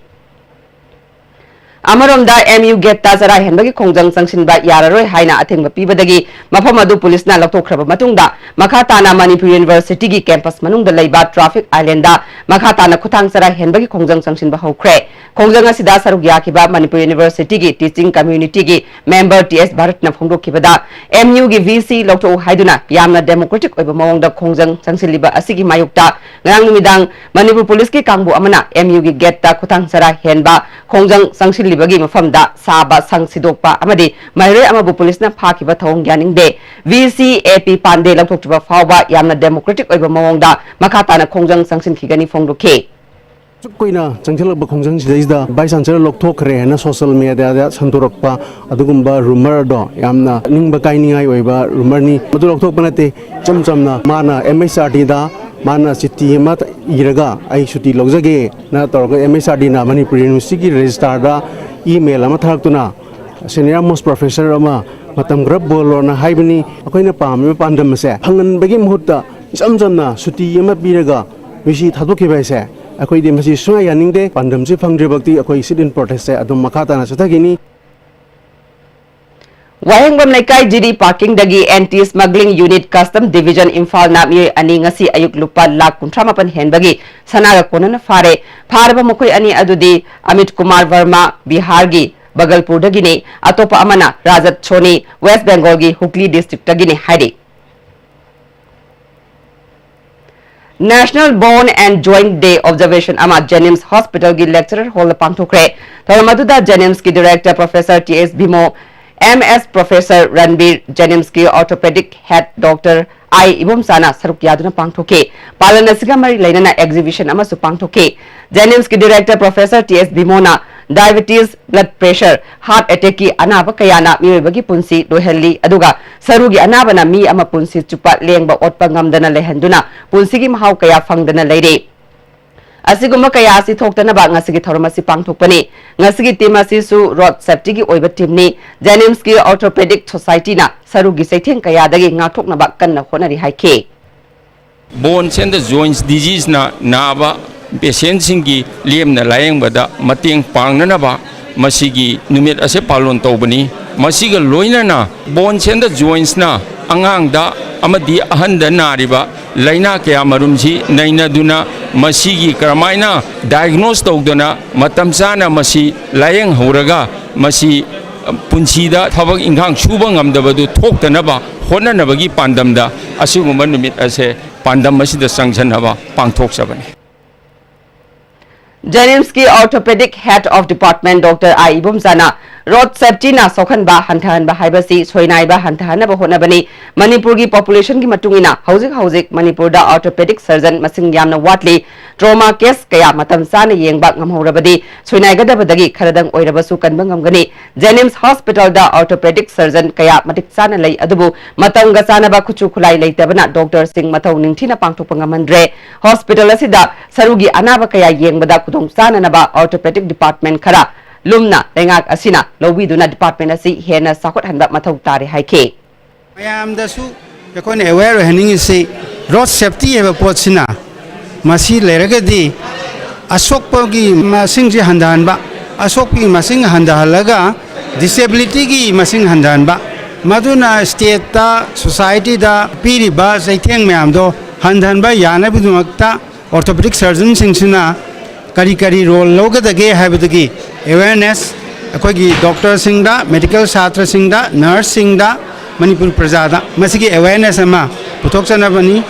ꯑꯃꯔꯣꯝꯗ, ꯑꯦꯝ ꯌꯨ ꯒꯦꯠꯇ ꯆꯔꯥ ꯍꯦꯟꯕꯒꯤ ꯈꯣꯡꯖꯪ ꯆꯪꯁꯤꯟꯕ ꯌꯥꯔꯔꯣꯏ ꯍꯥꯏꯅ ꯑꯊꯤꯡꯕ ꯄꯤꯕꯗꯒꯤ ꯃꯐꯝ ꯑꯗꯨ ꯄꯨꯂꯤꯁꯅ ꯂꯧꯊꯣꯛꯈ꯭ꯔꯕ ꯃꯇꯨꯡꯗ, ꯃꯈꯥ ꯇꯥꯅ ꯃꯅꯤꯄꯨꯔ ꯌꯨꯅꯤꯚꯔꯁꯤꯇꯤꯒꯤ ꯀꯦꯝꯄꯁ ꯃꯅꯨꯡꯗ ꯂꯩꯕ ꯇ꯭ꯔꯥꯐꯤꯛ ꯑꯥꯏꯂꯦꯟꯗ ꯃꯈꯥ ꯇꯥꯅ ꯈꯨꯊꯥꯡ ꯆꯔꯥ ꯍꯦꯟꯕꯒꯤ ꯈꯣꯡꯖꯪ ꯆꯪꯁꯤꯟꯕ ꯍꯧꯈ꯭ꯔꯦ꯫ ꯈꯣꯡꯖꯪ ꯑꯁꯤꯗ ꯁꯔꯨꯛ ꯌꯥꯈꯤꯕ ꯃꯅꯤꯄꯨꯔ ꯌꯨꯅꯤꯚꯔꯁꯤꯇꯤꯒꯤ ꯇꯤꯆꯤꯡ ꯀꯝꯃ꯭ꯌꯨꯅꯤꯇꯤꯒꯤ ꯃꯦꯝꯕꯔ ꯇꯤ ꯑꯦꯁ ꯚꯥꯔꯠꯅ ꯐꯣꯡꯗꯣꯛꯈꯤꯕꯗ, ꯑꯦꯝ ꯌꯨꯒꯤ ꯚꯤ ꯁꯤ ꯂꯧꯊꯣꯛꯎ ꯍꯥꯏꯗꯨꯅ ꯌꯥꯝꯅ ꯗꯦꯃꯣꯀ꯭ꯔꯦꯇꯤꯛ ꯑꯣꯏꯕ ꯃꯑꯣꯡꯗ ꯈꯣꯡꯖꯪ ꯆꯪꯁꯤꯜꯂꯤꯕ ꯑꯁꯤꯒꯤ ꯃꯥꯌꯣꯛꯇ ꯉꯔꯥꯡ ꯅꯨꯃꯤꯗꯥꯡ ꯃꯅꯤꯄꯨꯔ ꯄꯨꯂꯤꯁꯀꯤ ꯀꯥꯡꯕꯨ ꯑꯃꯅ ꯑꯦꯝ ꯌꯨꯒꯤ ꯒꯦꯠꯇ ꯈꯨꯊꯥꯡ ꯆꯔꯥ ꯍꯦꯟꯕ ꯈꯣꯡꯖꯪ ꯆꯪꯁꯤꯜꯂꯤꯕꯒꯤ ꯃꯐꯝꯗ ꯁꯥꯕ ꯁꯪ ꯁꯤꯗꯣꯛꯄ ꯑꯃꯗꯤ ꯃꯍꯩꯔꯣꯏ ꯑꯃꯕꯨ ꯄꯨꯂꯤꯁꯅ ꯐꯥꯈꯤꯕ ꯊꯧꯑꯣꯡ ꯌꯥꯅꯤꯡꯗꯦ꯫ ꯚꯤ ꯁꯤ ꯑꯦ ꯄꯤ ꯄꯥꯟꯗꯦ ꯂꯧꯊꯣꯛꯇ꯭ꯔꯤꯕ ꯐꯥꯎꯕ ꯌꯥꯝꯅ ꯗꯦꯃꯣꯀ꯭ꯔꯦꯇꯤꯛ ꯑꯣꯏꯕ ꯃꯑꯣꯡꯗ ꯃꯈꯥ ꯇꯥꯅ ꯈꯣꯡꯖꯪ ꯆꯪꯁꯤꯟꯈꯤꯒꯅꯤ ꯐꯣꯡꯗꯣꯛꯈꯤ꯫ ꯑꯁꯨꯛ ꯀꯨꯏꯅ ꯆꯪꯁꯤꯜꯂꯛꯄ ꯈꯣꯡꯖꯪꯁꯤꯗꯩꯁꯤꯗ ꯚꯥꯏꯁ ꯆꯥꯟꯁꯦꯂꯔ ꯂꯧꯊꯣꯛꯈ꯭ꯔꯦ ꯍꯥꯏꯅ ꯁꯣꯁꯤꯌꯦꯜ ꯃꯦꯗꯤꯌꯥꯗ ꯁꯟꯗꯣꯔꯛꯄ ꯑꯗꯨꯒꯨꯝꯕ ꯔꯨꯃꯔꯗꯣ ꯌꯥꯝꯅ ꯅꯤꯡꯕ ꯀꯥꯏꯅꯤꯡꯉꯥꯏ ꯑꯣꯏꯕ ꯔꯨꯃꯔꯅꯤ꯫ ꯃꯗꯨ ꯂꯧꯊꯣꯛꯄ ꯅꯠꯇꯦ, ꯏꯆꯝ ꯆꯝꯅ ꯃꯥꯅ ꯑꯦꯝ ꯑꯩꯆ ꯑꯥꯔ ꯗꯤꯗ ꯃꯥꯅ ꯆꯤꯊꯤ ꯑꯃ ꯏꯔꯒ ꯑꯩ ꯁꯨꯇꯤ ꯂꯧꯖꯒꯦꯅ ꯇꯧꯔꯒ ꯑꯦꯝ ꯑꯩꯆ ꯑꯥꯔ ꯗꯤꯅ ꯃꯅꯤꯄꯨꯔ ꯌꯨꯅꯤꯚꯔꯁꯤꯇꯤꯒꯤ ꯔꯦꯖꯤꯁꯇ꯭ꯔꯥꯔꯗ ꯏꯃꯦꯜ ꯑꯃ ꯊꯥꯔꯛꯇꯨꯅ ꯁꯦꯅꯤꯌꯔ ꯃꯣꯁ ꯄ꯭ꯔꯣꯐꯦꯁꯔ ꯑꯃ ꯃꯇꯝ ꯈꯔ ꯕꯣꯜꯂꯣꯅ ꯍꯥꯏꯕꯅꯤ꯫ ꯑꯩꯈꯣꯏꯅ ꯄꯥꯝꯃꯤꯕ ꯄꯥꯟꯗꯝ ꯑꯁꯦ ꯐꯪꯍꯟꯕꯒꯤ ꯃꯍꯨꯠꯇ ꯏꯆꯝ ꯆꯝꯅ ꯁꯨꯇꯤ ꯑꯃ ꯄꯤꯔꯒ ꯚꯤ ꯁꯤ ꯊꯥꯗꯣꯛꯈꯤꯕ ꯍꯥꯏꯁꯦ ꯑꯩꯈꯣꯏꯗꯤ ꯃꯁꯤ ꯁꯨꯡꯌꯥ ꯌꯥꯅꯤꯡꯗꯦ꯫ ꯄꯥꯟꯗꯝꯁꯤ ꯐꯪꯗ꯭ꯔꯤꯕꯛꯇꯤ ꯑꯩꯈꯣꯏ ꯁꯤꯠ ꯏꯟ ꯄ꯭ꯔꯣꯇꯦꯁꯁꯦ ꯑꯗꯨꯝ ꯃꯈꯥ ꯇꯥꯅ ꯆꯠꯊꯈꯤꯅꯤ꯫ ꯋꯥꯍꯦꯡꯕꯝ ꯂꯩꯀꯥꯏ ꯖꯤ ꯗꯤ ꯄꯥꯔꯀꯤꯡꯗꯒꯤ anti smuggling unit custom division ꯏꯝꯐꯥꯜꯅ ꯃꯤꯑꯣꯏ ꯑꯅꯤ ꯉꯁꯤ ꯑꯌꯨꯛ ꯂꯨꯄꯥ ꯂꯥꯈ ꯀꯨꯟꯊ꯭ꯔꯥ ꯃꯥꯄꯟ ꯍꯦꯟꯕꯒꯤ ꯁꯅꯥꯒ ꯀꯣꯟꯅꯅ ꯐꯥꯔꯦ꯫ ꯐꯥꯔꯕ ꯃꯈꯣꯏ ꯑꯅꯤ ꯑꯗꯨꯗꯤ ꯑꯃꯤꯠ ꯀꯨꯃꯥꯔ ꯚꯔꯃ, ꯕꯤꯍꯥꯔꯒꯤ ꯕꯒꯜꯄꯨꯔꯗꯒꯤꯅꯤ, ꯑꯇꯣꯞꯄ ꯑꯃꯅ ꯔꯥꯖꯠ ꯁꯣꯅꯤ, ꯋꯦꯁ ꯕꯦꯡꯒꯣꯜꯒꯤ ꯍꯨꯒ꯭ꯂꯤ ꯗꯤꯁꯇ꯭ꯔꯤꯛꯇꯒꯤꯅꯤ ꯍꯥꯏꯔꯤ꯫ National Bone and Joint Day Observation ꯑꯃ ꯖꯦꯅꯤꯝꯁ ꯍꯣꯁꯄꯤꯇꯥꯜꯒꯤ ꯂꯦꯛꯆꯔꯔ ꯍꯣꯜꯗ ꯄꯥꯡꯊꯣꯛꯈ꯭ꯔꯦ꯫ ꯊꯧꯔꯝ ꯑꯗꯨꯗ ꯖꯦꯅꯤꯝꯁꯀꯤ ꯗꯤꯔꯦꯛꯇꯔ ꯄ꯭ꯔꯣꯐꯦꯁꯔ ꯇꯤ ꯑꯦꯁ ꯚꯤꯃꯣ, ꯑꯦꯝ ꯑꯦꯁ ꯄ꯭ꯔꯣꯐꯦꯁꯔ ꯔꯟꯕꯤꯔ, ꯖꯦꯅꯤꯝꯁꯀꯤ ꯑꯣꯔꯊꯣꯄꯦꯗꯤꯛ ꯍꯦꯗ ꯗꯣꯛꯇꯔ ꯑꯥꯏ ꯏꯕꯣꯝꯆꯥꯅ ꯁꯔꯨꯛ ꯌꯥꯗꯨꯅ ꯄꯥꯡꯊꯣꯛꯈꯤ꯫ ꯄꯥꯂꯟ ꯑꯁꯤꯒ ꯃꯔꯤ ꯂꯩꯅꯅ ꯑꯦꯛꯖꯤꯕꯤꯁꯟ ꯑꯃꯁꯨ ꯄꯥꯡꯊꯣꯛꯈꯤ꯫ ꯖꯦꯅꯤꯝꯁꯀꯤ ꯗꯤꯔꯦꯛꯇꯔ ꯄ꯭ꯔꯣꯐꯦꯁꯔ ꯇꯤ ꯑꯦꯁ ꯚꯤꯃꯣꯅ ꯗꯥꯏꯕꯦꯇꯤꯁ, ꯕ꯭ꯂꯗ ꯄ꯭ꯔꯦꯁꯔ, ꯍꯥꯔꯠ ꯑꯦꯇꯦꯛꯀꯤ ꯑꯅꯥꯕ ꯀꯌꯥꯅ ꯃꯤꯑꯣꯏꯕꯒꯤ ꯄꯨꯟꯁꯤ ꯂꯣꯏꯍꯜꯂꯤ, ꯑꯗꯨꯒ ꯁꯔꯨꯒꯤ ꯑꯅꯥꯕꯅ ꯃꯤ ꯑꯃ ꯄꯨꯟꯁꯤ ꯆꯨꯞꯄ ꯂꯦꯡꯕ ꯑꯣꯠꯄ ꯉꯝꯗꯅ ꯂꯩꯍꯟꯗꯨꯅ ꯄꯨꯟꯁꯤꯒꯤ ꯃꯍꯥꯎ ꯀꯌꯥ ꯐꯪꯗꯅ ꯂꯩꯔꯤ꯫ ꯑꯁꯤꯒꯨꯝꯕ ꯀꯌꯥ ꯑꯁꯤ ꯊꯣꯛꯇꯅꯕ ꯉꯁꯤꯒꯤ ꯊꯧꯔꯝ ꯑꯁꯤ ꯄꯥꯡꯊꯣꯛꯄꯅꯤ꯫ ꯉꯁꯤꯒꯤ ꯇꯤꯝ ꯑꯁꯤꯁꯨ ꯔꯣꯗ ꯁꯦꯐꯇꯤꯒꯤ ꯑꯣꯏꯕ ꯇꯤꯝꯅꯤ꯫ ꯖꯦꯅꯤꯝꯁꯀꯤ ꯑꯣꯔꯊꯣꯄꯦꯗꯤꯛ ꯁꯣꯁꯥꯏꯇꯤꯅ ꯁꯔꯨꯒꯤ ꯆꯩꯊꯦꯡ ꯀꯌꯥꯗꯒꯤ ꯉꯥꯛꯊꯣꯛꯅꯕ ꯀꯟꯅ ꯍꯣꯠꯅꯔꯤ ꯍꯥꯏꯈꯤ꯫ Bones and the joints diseaseꯅ ꯅꯥꯕ patientꯁꯤꯡꯒꯤ ꯂꯦꯝꯅ ꯂꯥꯌꯦꯡꯕꯗ ꯃꯇꯦꯡ ꯄꯥꯡꯅꯅꯕ ꯃꯁꯤꯒꯤ ꯅꯨꯃꯤꯠ ꯑꯁꯦ ꯄꯥꯂꯣꯟ ꯇꯧꯕꯅꯤ꯫ ꯃꯁꯤꯒ ꯂꯣꯏꯅꯅ bones and the jointsꯅ ꯑꯉꯥꯡꯗ ꯑꯃꯗꯤ ꯑꯍꯟꯗ ꯅꯥꯔꯤꯕ ꯂꯥꯏꯅꯥ ꯀꯌꯥ ꯃꯔꯨꯝꯁꯤ ꯅꯩꯅꯗꯨꯅ ꯃꯁꯤꯒꯤ ꯀꯔꯝꯍꯥꯏꯅ diagnose ꯇꯧꯗꯅ ꯃꯇꯝ ꯆꯥꯅ ꯃꯁꯤ ꯂꯥꯌꯦꯡꯍꯧꯔꯒ ꯃꯁꯤ ꯄꯨꯟꯁꯤꯗ ꯊꯕꯛ ꯏꯟꯈꯥꯡ ꯁꯨꯕ ꯉꯝꯗꯕꯗꯨ ꯊꯣꯛꯇꯅꯕ ꯍꯣꯠꯅꯅꯕꯒꯤ ꯄꯥꯟꯗꯝꯗ ꯑꯁꯤꯒꯨꯝꯕ ꯅꯨꯃꯤꯠ ꯑꯁꯦ ꯄꯥꯟꯗꯝ ꯑꯁꯤꯗ ꯆꯪꯁꯤꯟꯅꯕ ꯄꯥꯡꯊꯣꯛꯆꯕꯅꯤ꯫ ꯖꯦꯅꯤꯝꯁꯀꯤ Orthopedic Head of Department Doctor I ꯏꯕꯣꯝꯆꯥꯅ ꯔꯣꯗ ꯁꯦꯐꯇꯤꯅ ꯁꯣꯛꯍꯟꯕ ꯍꯟꯊꯍꯟꯕ ꯍꯥꯏꯕꯁꯤ ꯁꯣꯏꯅꯥꯏꯕ ꯍꯟꯊꯍꯟꯅꯕ ꯍꯣꯠꯅꯕꯅꯤ꯫ ꯃꯅꯤꯄꯨꯔꯒꯤ populationꯒꯤ ꯃꯇꯨꯡ ꯏꯟꯅ ꯍꯧꯖꯤꯛ ꯍꯧꯖꯤꯛ ꯃꯅꯤꯄꯨꯔꯗ orthopedic surgeon ꯃꯁꯤꯡ ꯌꯥꯝꯅ ꯋꯥꯠꯂꯤ꯫ Trauma case ꯀꯌꯥ ꯃꯇꯝ ꯆꯥꯅ ꯌꯦꯡꯕ ꯉꯝꯍꯧꯔꯕꯗꯤ ꯁꯣꯏꯅꯥꯏꯒꯗꯕꯗꯒꯤ ꯈꯔꯗꯪ ꯑꯣꯏꯔꯕꯁꯨ ꯀꯟꯕ ꯉꯝꯒꯅꯤ꯫ ꯖꯦꯅꯤꯝꯁ ꯍꯣꯁꯄꯤꯇꯥꯜꯗ orthopedic surgeon ꯀꯌꯥ ꯃꯇꯤꯛ ꯆꯥꯅ ꯂꯩ, ꯑꯗꯨꯕꯨ ꯃꯇꯝꯒ ꯆꯥꯅꯕ ꯈꯨꯠꯁꯨ ꯈꯨꯠꯂꯥꯏ ꯂꯩꯇꯕꯅ ꯗꯣꯛꯇꯔꯁꯤꯡ ꯃꯊꯧ ꯅꯤꯡꯊꯤꯅ ꯄꯥꯡꯊꯣꯛꯄ ꯉꯝꯍꯟꯗ꯭ꯔꯦ꯫ ꯍꯣꯁꯄꯤꯇꯥꯜ ꯑꯁꯤꯗ ꯁꯔꯨꯒꯤ ꯑꯅꯥꯕ ꯀꯌꯥ ꯌꯦꯡꯕꯗ ꯈꯨꯗꯣꯡ ꯆꯥꯅꯅꯕ orthopedic department ꯈꯔ ꯂꯨꯝꯅ ꯂꯩꯉꯥꯛ ꯑꯁꯤꯅ ꯂꯧꯕꯤꯗꯨꯅ department ꯑꯁꯤ ꯍꯦꯟꯅ ꯆꯥꯎꯈꯠꯍꯟꯕ ꯃꯊꯧ ꯇꯥꯔꯦ ꯍꯥꯏꯈꯤ꯫ ꯃꯌꯥꯝꯗꯁꯨ ꯑꯩꯈꯣꯏꯅ aware ꯑꯣꯏꯍꯟꯅꯤꯡꯉꯤꯁꯤ, road safety ꯍꯥꯏꯕ ꯄꯣꯠꯁꯤꯅ, ꯃꯁꯤ ꯂꯩꯔꯒꯗꯤ ꯑꯁꯣꯛꯄꯒꯤ ꯃꯁꯤꯡꯁꯤ ꯍꯟꯊꯍꯟꯕ, ꯑꯁꯣꯛꯄꯒꯤ ꯃꯁꯤꯡ ꯍꯟꯊꯍꯜꯂꯒ disabilityꯒꯤ ꯃꯁꯤꯡ ꯍꯟꯊꯍꯟꯕ, ꯃꯗꯨꯅ stateꯇ, societyꯗ ꯄꯤꯔꯤꯕ ꯆꯩꯊꯦꯡ ꯃꯌꯥꯝꯗꯣ ꯍꯟꯊꯍꯟꯕ ꯌꯥꯅꯕꯒꯤꯗꯃꯛꯇ orthopedic surgeonꯁꯤꯡꯁꯤꯅ ꯀꯔꯤ ꯀꯔꯤ role ꯂꯧꯒꯗꯒꯦ ꯍꯥꯏꯕꯗꯨꯒꯤ awareness ꯑꯩꯈꯣꯏꯒꯤ doctorꯁꯤꯡꯗ, medical ꯁꯥꯇ꯭ꯔꯁꯤꯡꯗ, nurseꯁꯤꯡꯗ, ꯃꯅꯤꯄꯨꯔ ꯄ꯭ꯔꯖꯥꯗ ꯃꯁꯤꯒꯤ awareness ꯑꯃ ꯄꯨꯊꯣꯛꯆꯅꯕꯅꯤ꯫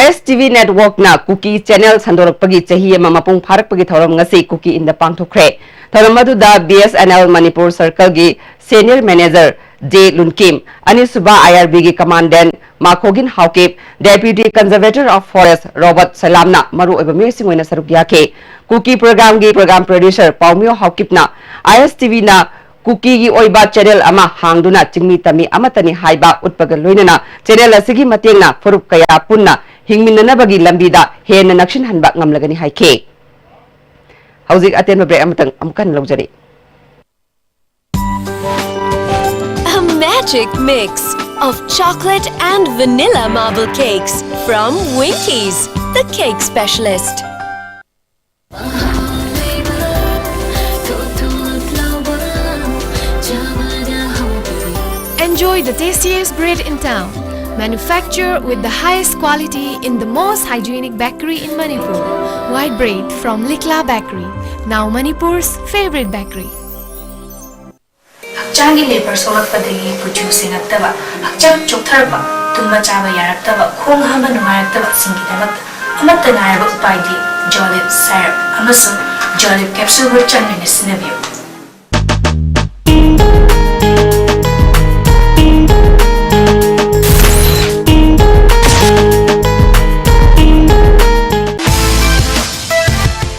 ISTV networkꯅ ꯀꯨꯀꯤ channel ꯁꯟꯗꯣꯔꯛꯄꯒꯤ ꯆꯍꯤ ꯑꯃ ꯃꯄꯨꯡ ꯐꯥꯔꯛꯄꯒꯤ ꯊꯧꯔꯝ ꯉꯁꯤ ꯀꯨꯀꯤ ꯏꯟꯗ ꯄꯥꯡꯊꯣꯛꯈ꯭ꯔꯦ꯫ ꯊꯧꯔꯝ ꯑꯗꯨꯗ BSNL ꯃꯅꯤꯄꯨꯔ circleꯒꯤ senior manager ꯖꯦ ꯂꯨꯟꯀꯤꯝ, ꯑꯅꯤꯁꯨꯕ IRBꯒꯤ commandant ꯃꯥꯈꯣꯒꯤꯟ Haokip, deputy conservator of forest Robert ꯁꯂꯥꯝꯅ ꯃꯔꯨꯑꯣꯏꯕ ꯃꯤꯑꯣꯏꯁꯤꯡ ꯑꯣꯏꯅ ꯁꯔꯨꯛ ꯌꯥꯈꯤ꯫ ꯀꯨꯀꯤ programꯒꯤ program producer ꯄꯥꯎꯃꯤꯌꯣ ꯍꯥꯎꯀꯤꯞꯅ ISTVꯅ ꯀꯨꯀꯤꯒꯤ ꯑꯣꯏꯕ ꯆꯦꯅꯦꯜ ꯑꯃ ꯍꯥꯡꯗꯨꯅ ꯆꯤꯡꯃꯤ ꯇꯝꯃꯤ ꯑꯃꯠꯇꯅꯤ ꯍꯥꯏꯕ ꯎꯠꯄꯒ ꯂꯣꯏꯅꯅ ꯆꯦꯅꯦꯜ ꯑꯁꯤꯒꯤ ꯃꯇꯦꯡꯅ ꯐꯨꯔꯨꯞ ꯀꯌꯥ ꯄꯨꯟꯅ ꯍꯤꯡꯃꯤꯟꯅꯅꯕꯒꯤ ꯂꯝꯕꯤꯗ ꯍꯦꯟꯅ ꯅꯛꯁꯤꯟꯍꯟꯕ ꯉꯝꯂꯒꯅꯤ ꯍꯥꯏꯈꯤ꯫ ꯍꯧꯖꯤꯛ ꯑꯇꯦꯟꯕ ꯕ꯭ꯔꯦꯛ ꯑꯃꯇꯪ ꯑꯃꯨꯛ ꯍꯟꯅ ꯂꯧꯖꯔꯤ꯫ A magic mix of chocolate and vanilla marble cakes from Winkies, the cake specialist. Enjoy the tastiest bread in town. Manufactured with the highest quality in the most hygienic bakery in Manipur. White bread from Likla Bakery, now Manipur's favorite bakery. ꯍꯛꯆꯥꯡꯒꯤ labour ꯁꯣꯛꯂꯛꯄꯗꯒꯤ ꯀꯨꯆꯨ ꯁꯦꯡꯉꯛꯇꯕ, ꯍꯛꯆꯥꯡ ꯆꯣꯛꯊꯔꯛꯄ, ꯇꯨꯝꯕ ꯆꯥꯕ ꯌꯥꯔꯛꯇꯕ, ꯈꯣꯡ ꯍꯥꯝꯕ ꯅꯨꯡꯉꯥꯏꯔꯛꯇꯕꯁꯤꯡꯒꯤꯗꯃꯛꯇ ꯑꯃꯠꯇ ꯉꯥꯏꯔꯕ ꯎꯄꯥꯏꯗꯤ ꯖꯣꯂꯤꯞ ꯁꯥꯏꯔꯞ ꯑꯃꯁꯨꯡ ꯖꯣꯂꯤꯞ ꯀꯦꯞꯁꯨꯜꯕꯨ ꯆꯥꯡ ꯅꯥꯏꯅ ꯁꯤꯖꯤꯟꯅꯕꯤꯌꯨ꯫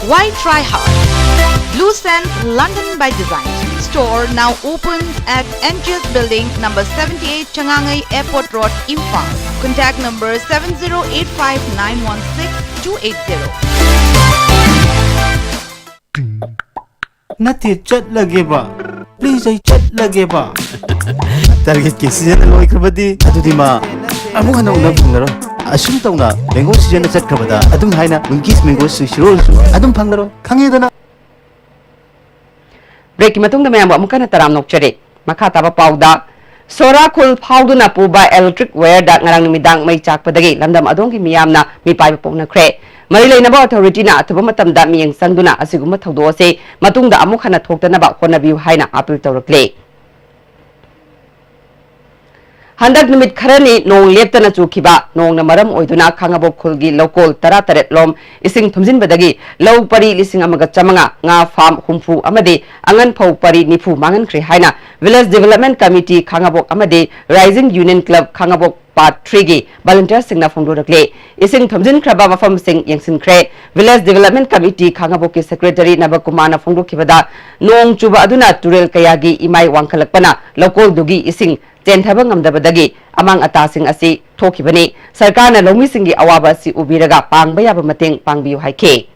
Why try hard? Blue Sands London by Design store now open at N G S Building, number seventy-eight, Changangei Airport Road, Imphal. Contact number seven zero eight five nine one six two eight zero. ꯅꯠꯇꯦ, ꯆꯠꯂꯒꯦꯕ꯫ Please, ꯑꯩ ꯆꯠꯂꯒꯦꯕ꯫ ꯇꯥꯔꯒꯦꯠꯀꯤ season ꯂꯣꯏꯈ꯭ꯔꯕꯗꯤ ꯑꯗꯨꯗꯤ ꯃꯥ ꯑꯃꯨꯛ ꯍꯟꯅ ꯎꯅꯕ ꯐꯪꯂꯔꯣꯏ꯫ ꯑꯁꯨꯝ ꯇꯧꯅ mango ꯁꯤꯖꯟꯅ ꯆꯠꯈ꯭ꯔꯕꯗ ꯑꯗꯨꯝ ꯍꯥꯏꯅ ꯋꯤꯡꯀꯤꯁ ꯃꯦꯡꯒꯣ ꯁ꯭ꯋꯤꯁ ꯔꯣꯜꯁꯨ ꯑꯗꯨꯝ ꯐꯪꯂꯔꯣꯏ꯫ ꯈꯪꯉꯦꯗꯅ? ꯕ꯭ꯔꯦꯛꯀꯤ ꯃꯇꯨꯡꯗ ꯃꯌꯥꯝꯕꯨ ꯑꯃꯨꯛ ꯍꯟꯅ ꯇꯔꯥꯝꯅ ꯑꯣꯛꯆꯔꯤ꯫ ꯃꯈꯥ ꯇꯥꯕ ꯄꯥꯎꯗ, ꯁꯣꯔꯥ ꯈꯨꯜ ꯐꯥꯎꯗꯨꯅ ꯄꯨꯕ electric wireꯗ ꯉꯔꯥꯡ ꯅꯨꯃꯤꯗꯥꯡ ꯃꯩ ꯆꯥꯛꯄꯗꯒꯤ ꯂꯝꯗꯝ ꯑꯗꯣꯝꯒꯤ ꯃꯤꯌꯥꯝꯅ ꯃꯤꯄꯥꯏꯕ ꯄꯣꯛꯅꯈ꯭ꯔꯦ꯫ ꯃꯔꯤ ꯂꯩꯅꯕ authorityꯅ ꯑꯊꯨꯕ ꯃꯇꯝꯗ ꯃꯤꯠꯌꯦꯡ ꯆꯪꯗꯨꯅ ꯑꯁꯤꯒꯨꯝꯕ ꯊꯧꯗꯣꯛ ꯑꯁꯤ ꯃꯇꯨꯡꯗ ꯑꯃꯨꯛ ꯍꯟꯅ ꯊꯣꯛꯇꯅꯕ ꯍꯣꯠꯅꯕꯤꯌꯨ ꯍꯥꯏꯅ appeal ꯇꯧꯔꯛꯂꯦ꯫ ꯍꯟꯗꯛ ꯅꯨꯃꯤꯠ ꯈꯔꯅꯤ ꯅꯣꯡ ꯂꯦꯞꯇꯅ ꯆꯨꯈꯤꯕ ꯅꯣꯡꯅ ꯃꯔꯝ ꯑꯣꯏꯗꯨꯅ ꯈꯥꯉꯕꯣꯛ ꯈꯨꯜꯒꯤ ꯂꯧꯀꯣꯜ ꯇꯔꯥꯇꯔꯦꯠ ꯂꯣꯝ ꯏꯁꯤꯡ ꯊꯨꯝꯖꯤꯟꯕꯗꯒꯤ ꯂꯧ ꯄꯔꯤ ꯂꯤꯁꯤꯡ ꯑꯃꯒ ꯆꯥꯃꯉꯥ, ꯉꯥ ꯐꯥꯝ ꯍꯨꯝꯐꯨ ꯑꯃꯗꯤ ꯑꯉꯟ ꯐꯧ ꯄꯔꯤ ꯅꯤꯐꯨ ꯃꯥꯡꯍꯟꯈ꯭ꯔꯦ ꯍꯥꯏꯅ Village Development Committee ꯈꯥꯉꯕꯣꯛ ꯑꯃꯗꯤ Rising Union Club ꯈꯥꯉꯕꯣꯛ Part three ꯒꯤ volunteer ꯁꯤꯡꯅ ꯐꯣꯡꯗꯣꯔꯛꯂꯤ꯫ ꯏꯁꯤꯡ ꯊꯨꯝꯖꯤꯟꯈ꯭ꯔꯕ ꯃꯐꯝꯁꯤꯡ ꯌꯦꯡꯁꯤꯟꯈ꯭ꯔꯦ꯫ Village Development Committee ꯈꯥꯉꯕꯣꯛꯀꯤ Secretary ꯅꯕꯀꯨꯃꯥꯔꯅ ꯐꯣꯡꯗꯣꯛꯈꯤꯕꯗ, ꯅꯣꯡ ꯆꯨꯕ ꯑꯗꯨꯅ ꯇꯨꯔꯦꯜ ꯀꯌꯥꯒꯤ ꯏꯃꯥꯏ ꯋꯥꯡꯈꯠꯂꯛꯄꯅ ꯂꯧꯀꯣꯜꯗꯨꯒꯤ ꯏꯁꯤꯡ ꯆꯦꯟꯊꯕ ꯉꯝꯗꯕꯗꯒꯤ ꯑꯃꯥꯡ ꯑꯇꯥꯁꯤꯡ ꯑꯁꯤ ꯊꯣꯛꯈꯤꯕꯅꯤ꯫ ꯁꯔꯀꯥꯔꯅ ꯂꯧꯃꯤꯁꯤꯡꯒꯤ ꯑꯋꯥꯕ ꯑꯁꯤ ꯎꯕꯤꯔꯒ ꯄꯥꯡꯕ ꯌꯥꯕ ꯃꯇꯦꯡ ꯄꯥꯡꯕꯤꯌꯨ ꯍꯥꯏꯈꯤ꯫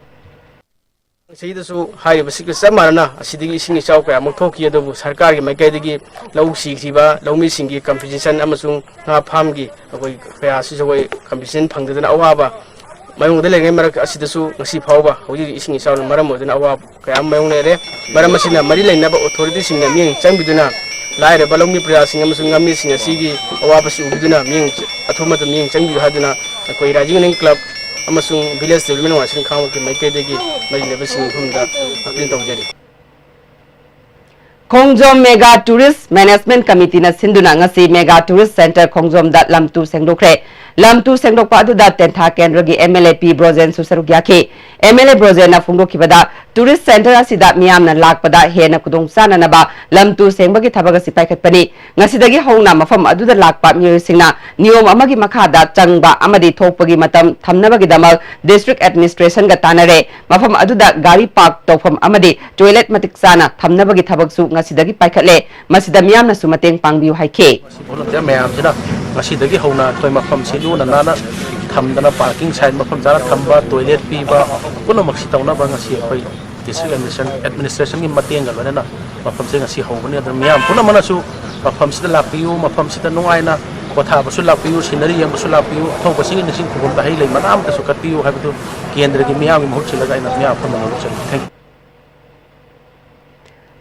ꯁꯤꯗꯁꯨ ꯍꯥꯏꯔꯤꯕꯁꯤꯒ ꯆꯞ ꯃꯥꯟꯅꯅ ꯑꯁꯤꯗꯒꯤ ꯏꯁꯤꯡ ꯏꯆꯥꯎ ꯀꯌꯥꯃꯨꯛ ꯊꯣꯛꯈꯤ, ꯑꯗꯨꯕꯨ ꯁꯔꯀꯥꯔꯒꯤ ꯃꯥꯏꯀꯩꯗꯒꯤ ꯂꯧ ꯁꯤꯈꯤꯕ ꯂꯧꯃꯤꯁꯤꯡꯒꯤ compensation ꯑꯃꯁꯨꯡ ꯉꯥ ꯐꯥꯝꯒꯤ ꯑꯩꯈꯣꯏ ꯀꯌꯥꯁꯤꯁꯨ ꯑꯩꯈꯣꯏ compensation ꯐꯪꯗꯗꯅ ꯑꯋꯥꯕ ꯃꯥꯌꯣꯛꯅꯗ ꯂꯩꯔꯤꯉꯩ ꯃꯔꯛ ꯑꯁꯤꯗꯁꯨ ꯉꯁꯤ ꯐꯥꯎꯕ ꯍꯧꯖꯤꯛ ꯏꯁꯤꯡ ꯏꯆꯥꯎꯅ ꯃꯔꯝ ꯑꯣꯏꯗꯨꯅ ꯑꯋꯥꯕ ꯀꯌꯥ ꯑꯃ ꯃꯥꯌꯣꯛꯅꯔꯦ꯫ ꯃꯔꯝ ꯑꯁꯤꯅ ꯃꯔꯤ ꯂꯩꯅꯕ authority ꯁꯤꯡꯅ ꯃꯤꯠꯌꯦꯡ ꯆꯪꯕꯤꯗꯨꯅ ꯂꯥꯏꯔꯕ ꯂꯧꯃꯤ ꯄ꯭ꯔꯖꯥꯁꯤꯡ ꯑꯃꯁꯨꯡ ꯉꯥꯃꯤꯁꯤꯡ ꯑꯁꯤꯒꯤ ꯑꯋꯥꯕꯁꯤ ꯎꯕꯤꯗꯨꯅ ꯃꯤꯠꯌꯦꯡ ꯆ-, ꯑꯊꯨꯕ ꯃꯇꯝꯗ ꯃꯤꯠꯌꯦꯡ ꯆꯪꯕꯤꯌꯨ ꯍꯥꯏꯗꯨꯅ ꯑꯩꯈꯣꯏ Rising Union Club ꯑꯃꯁꯨꯡ Village Development Organization ꯈꯥꯉꯕꯣꯛꯀꯤ ꯃꯥꯏꯀꯩꯗꯒꯤ ꯃꯔꯤ ꯂꯩꯅꯕꯁꯤꯡꯒꯤ ꯃꯐꯝꯗ appeal ꯇꯧꯖꯔꯤ꯫ ꯈꯣꯡꯖꯣꯝ Mega Tourist Management Committee ꯅ ꯁꯤꯟꯗꯨꯅ ꯉꯁꯤ Mega Tourist Centre ꯈꯣꯡꯖꯣꯝꯗ ꯂꯝ ꯇꯨ ꯁꯦꯡꯗꯣꯛꯈ꯭ꯔꯦ꯫ ꯂꯝ ꯇꯨ ꯁꯦꯡꯗꯣꯛꯄ ꯑꯗꯨꯗ ꯇꯦꯟꯊꯥ ꯀꯦꯟꯗ꯭ꯔꯒꯤ M L A ꯄꯤ ꯕ꯭ꯔꯣꯖꯦꯟꯁꯨ ꯁꯔꯨꯛ ꯌꯥꯈꯤ꯫ M L A ꯕ꯭ꯔꯣꯖꯦꯟꯅ ꯐꯣꯡꯗꯣꯛꯈꯤꯕꯗ, tourist centre ꯑꯁꯤꯗ ꯃꯤꯌꯥꯝꯅ ꯂꯥꯛꯄꯗ ꯍꯦꯟꯅ ꯈꯨꯗꯣꯡ ꯆꯥꯅꯅꯕ ꯂꯝ ꯇꯨ ꯁꯦꯡꯕꯒꯤ ꯊꯕꯛ ꯑꯁꯤ ꯄꯥꯏꯈꯠꯄꯅꯤ꯫ ꯉꯁꯤꯗꯒꯤ ꯍꯧꯅ ꯃꯐꯝ ꯑꯗꯨꯗ ꯂꯥꯛꯄ ꯃꯤꯑꯣꯏꯁꯤꯡꯅ ꯅꯤꯌꯣꯝ ꯑꯃꯒꯤ ꯃꯈꯥꯗ ꯆꯪꯕ ꯑꯃꯗꯤ ꯊꯣꯛꯄꯒꯤ ꯃꯇꯝ ꯊꯝꯅꯕꯒꯤꯗꯃꯛ district administration ꯒ ꯇꯥꯟꯅꯔꯦ꯫ ꯃꯐꯝ ꯑꯗꯨꯗ ꯒꯥꯔꯤ park ꯇꯧꯐꯝ ꯑꯃꯗꯤ toilet ꯃꯇꯤꯛ ꯆꯥꯅ ꯊꯝꯅꯕꯒꯤ ꯊꯕꯛꯁꯨ ꯉꯁꯤꯗꯒꯤ ꯄꯥꯏꯈꯠꯂꯦ꯫ ꯃꯁꯤꯗ ꯃꯤꯌꯥꯝꯅꯁꯨ ꯃꯇꯦꯡ ꯄꯥꯡꯕꯤꯌꯨ ꯍꯥꯏꯈꯤ꯫ Volunteer ꯃꯌꯥꯝꯁꯤꯅ ꯉꯁꯤꯗꯒꯤ ꯍꯧꯅ ꯑꯩꯈꯣꯏ ꯃꯐꯝꯁꯤ ꯂꯨꯅ ꯅꯥꯟꯅ ꯊꯝꯗꯅ, parking sign ꯃꯐꯝ ꯆꯥꯅ ꯊꯝꯕ, toilet ꯄꯤꯕ, ꯄꯨꯝꯅꯃꯛꯁꯤ ꯇꯧꯅꯕ ꯉꯁꯤ ꯑꯩꯈꯣꯏ district administration, administration ꯒꯤ ꯃꯇꯦꯡꯒ ꯂꯣꯏꯅꯅ ꯃꯐꯝꯁꯦ ꯉꯁꯤ ꯍꯧꯕꯅꯤ꯫ ꯑꯗꯨꯅ ꯃꯤꯌꯥꯝ ꯄꯨꯝꯅꯃꯛꯅꯁꯨ ꯃꯐꯝꯁꯤꯗ ꯂꯥꯛꯄꯤꯌꯨ, ꯃꯐꯝꯁꯤꯗ ꯅꯨꯡꯉꯥꯏꯅ ꯄꯣꯊꯥꯕꯁꯨ ꯂꯥꯛꯄꯤꯌꯨ, scenery ꯌꯦꯡꯕꯁꯨ ꯂꯥꯛꯄꯤꯌꯨ, ꯑꯊꯧꯕꯁꯤꯡꯒꯤ ꯅꯤꯡꯁꯤꯡ ꯈꯨꯕꯝꯗ ꯍꯩ ꯂꯩ ꯃꯅꯥ ꯑꯃꯠꯇꯁꯨ ꯀꯠꯄꯤꯌꯨ ꯍꯥꯏꯕꯗꯨ ꯀꯦꯟꯗ꯭ꯔꯒꯤ ꯃꯤꯌꯥꯝꯒꯤ ꯃꯍꯨꯠ ꯁꯤꯜꯂꯒ ꯑꯩꯅ ꯃꯤꯌꯥꯝ ꯄꯨꯝꯅꯃꯛ ꯅꯣꯛꯆꯔꯤ꯫ Thank you꯫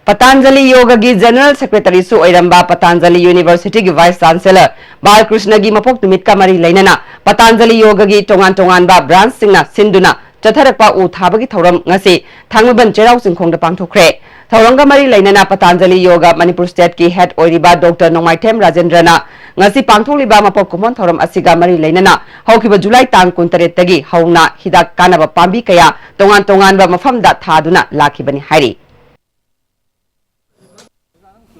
Patanjali ꯌꯣꯒꯒꯤ General Secretary ꯁꯨ ꯑꯣꯏꯔꯝꯕ ꯄꯇꯥꯟꯖꯂꯤ University ꯒꯤ Vice Chancellor ꯕꯥꯂꯀ꯭ꯔꯤꯁꯅꯒꯤ ꯃꯄꯣꯛ ꯅꯨꯃꯤꯠꯀ ꯃꯔꯤ ꯂꯩꯅꯅ ꯄꯇꯥꯟꯖꯂꯤ ꯌꯣꯒꯒꯤ ꯇꯣꯉꯥꯟ ꯇꯣꯉꯥꯟꯕ branch ꯁꯤꯡꯅ ꯁꯤꯟꯗꯨꯅ ꯆꯠꯊꯔꯛꯄ ꯎ ꯊꯥꯕꯒꯤ ꯊꯧꯔꯝ ꯉꯁꯤ ꯊꯥꯡꯃꯩꯕꯟ ꯆꯩꯔꯥꯎ ꯆꯤꯡꯈꯣꯡꯗ ꯄꯥꯡꯊꯣꯛꯈ꯭ꯔꯦ꯫ ꯊꯧꯔꯝꯒ ꯃꯔꯤ ꯂꯩꯅꯅ ꯄꯇꯥꯟꯖꯂꯤ ꯌꯣꯒ ꯃꯅꯤꯄꯨꯔ ꯁ꯭ꯇꯦꯠꯀꯤ ꯍꯦꯗ ꯑꯣꯏꯔꯤꯕ ꯗꯣꯛꯇꯔ ꯅꯣꯡꯃꯥꯏꯊꯦꯝ ꯔꯥꯖꯦꯟꯗ꯭ꯔꯅ ꯉꯁꯤ ꯄꯥꯡꯊꯣꯛꯂꯤꯕ ꯃꯄꯣꯛ ꯀꯨꯝꯑꯣꯟ ꯊꯧꯔꯝ ꯑꯁꯤꯒ ꯃꯔꯤ ꯂꯩꯅꯅ ꯍꯧꯈꯤꯕ ꯖꯨꯂꯥꯏ ꯇꯥꯡ ꯀꯨꯟꯇꯔꯦꯠꯇꯒꯤ ꯍꯧꯅ ꯍꯤꯗꯥꯛ ꯀꯥꯟꯅꯕ ꯄꯥꯝꯕꯤ ꯀꯌꯥ ꯇꯣꯉꯥꯟ ꯇꯣꯉꯥꯟꯕ ꯃꯐꯝꯗ ꯊꯥꯗꯨꯅ ꯂꯥꯛꯈꯤꯕꯅꯤ ꯍꯥꯏꯔꯤ꯫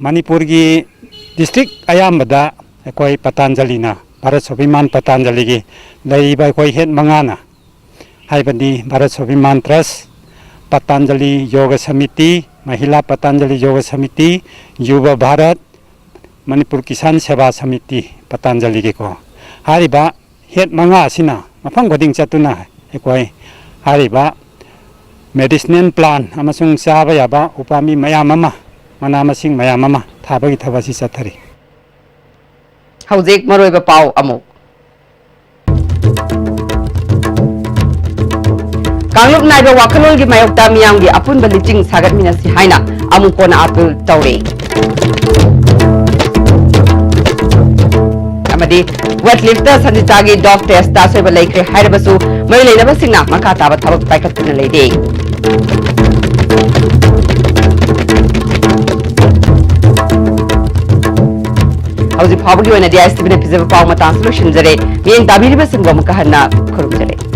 ꯃꯅꯤꯄꯨꯔꯒꯤ ꯗꯤꯁꯇ꯭ꯔꯤꯛ ꯑꯌꯥꯝꯕꯗ ꯑꯩꯈꯣꯏ ꯄꯇꯥꯟꯖꯂꯤꯅ, ꯚꯥꯔꯠ ꯁ꯭ꯋꯥꯚꯤꯃꯥꯟ ꯄꯇꯥꯟꯖꯂꯤꯒꯤ ꯂꯩꯔꯤꯕ ꯑꯩꯈꯣꯏ ꯍꯦꯠ ꯃꯉꯥꯅ, ꯍꯥꯏꯕꯗꯤ ꯚꯥꯔꯠ ꯁ꯭ꯋꯥꯚꯤꯃꯥꯟ ꯇ꯭ꯔꯁ, ꯄꯇꯥꯟꯖꯂꯤ ꯌꯣꯒ ꯁꯃꯤꯇꯤ, ꯃꯍꯤꯂꯥ ꯄꯇꯥꯟꯖꯂꯤ ꯌꯣꯒ ꯁꯃꯤꯇꯤ, ꯌꯨꯕ ꯚꯥꯔꯠ, ꯃꯅꯤꯄꯨꯔ ꯀꯤꯁꯥꯟ ꯁꯦꯕꯥ ꯁꯃꯤꯇꯤ, ꯄꯇꯥꯟꯖꯂꯤꯒꯤꯀꯣ, ꯍꯥꯏꯔꯤꯕ ꯍꯦꯠ ꯃꯉꯥ ꯑꯁꯤꯅ ꯃꯐꯝ ꯈꯨꯗꯤꯡ ꯆꯠꯇꯨꯅ ꯑꯩꯈꯣꯏ ꯍꯥꯏꯔꯤꯕ ꯃꯦꯗꯤꯁꯤꯅꯦꯜ ꯄ꯭ꯂꯥꯟ ꯑꯃꯁꯨꯡ ꯆꯥꯕ ꯌꯥꯕ ꯎꯄꯥꯝꯕꯤ ꯃꯌꯥꯝ ꯑꯃ, ꯃꯅꯥ ꯃꯁꯤꯡ ꯃꯌꯥꯝ ꯑꯃ ꯊꯥꯕꯒꯤ ꯊꯕꯛ ꯑꯁꯤ ꯆꯠꯊꯔꯤ꯫ ꯍꯧꯖꯤꯛ ꯃꯔꯨꯑꯣꯏꯕ ꯄꯥꯎ ꯑꯃꯨꯛ꯫ ꯀꯥꯡꯂꯨꯞ ꯅꯥꯏꯕ ꯋꯥꯈꯜꯂꯣꯟꯒꯤ ꯃꯥꯌꯣꯛꯇ ꯃꯤꯌꯥꯝꯒꯤ ꯑꯄꯨꯟꯕ ꯂꯤꯆꯤꯡ ꯁꯥꯒꯠꯃꯤꯟꯅꯁꯤ ꯍꯥꯏꯅ ꯑꯃꯨꯛ ꯀꯣꯟꯅ ꯑꯥꯄꯤꯜ ꯇꯧꯔꯦ꯫ ꯑꯃꯗꯤ ꯋꯦꯠ ꯂꯤꯐꯇ ꯁꯟꯖꯤꯇꯥꯒꯤ ꯗꯣꯞ ꯇꯦꯁꯇ ꯑꯁꯣꯏꯕ ꯂꯩꯈ꯭ꯔꯦ ꯍꯥꯏꯔꯕꯁꯨ ꯃꯔꯤ ꯂꯩꯅꯕꯁꯤꯡꯅ ꯃꯈꯥ ꯇꯥꯕ ꯊꯕꯛ ꯄꯥꯏꯈꯠꯇꯨꯅ ꯂꯩꯔꯤ꯫ ꯍꯧꯖꯤꯛ ꯐꯥꯎꯕꯒꯤ ꯑꯣꯏꯅꯗꯤ ꯑꯥꯏ ꯑꯦꯁ ꯇꯤ ꯚꯤꯅ ꯄꯤꯖꯕ ꯄꯥꯎ ꯃꯇꯥꯡꯁꯤ ꯂꯣꯏꯁꯤꯟꯖꯔꯦ꯫ ꯃꯤꯠꯌꯦꯡ ꯇꯥꯕꯤꯔꯤꯕꯁꯤꯡꯕꯨ ꯑꯃꯨꯛꯀ ꯍꯟꯅ ꯈꯨꯔꯨꯝꯖꯔꯤ꯫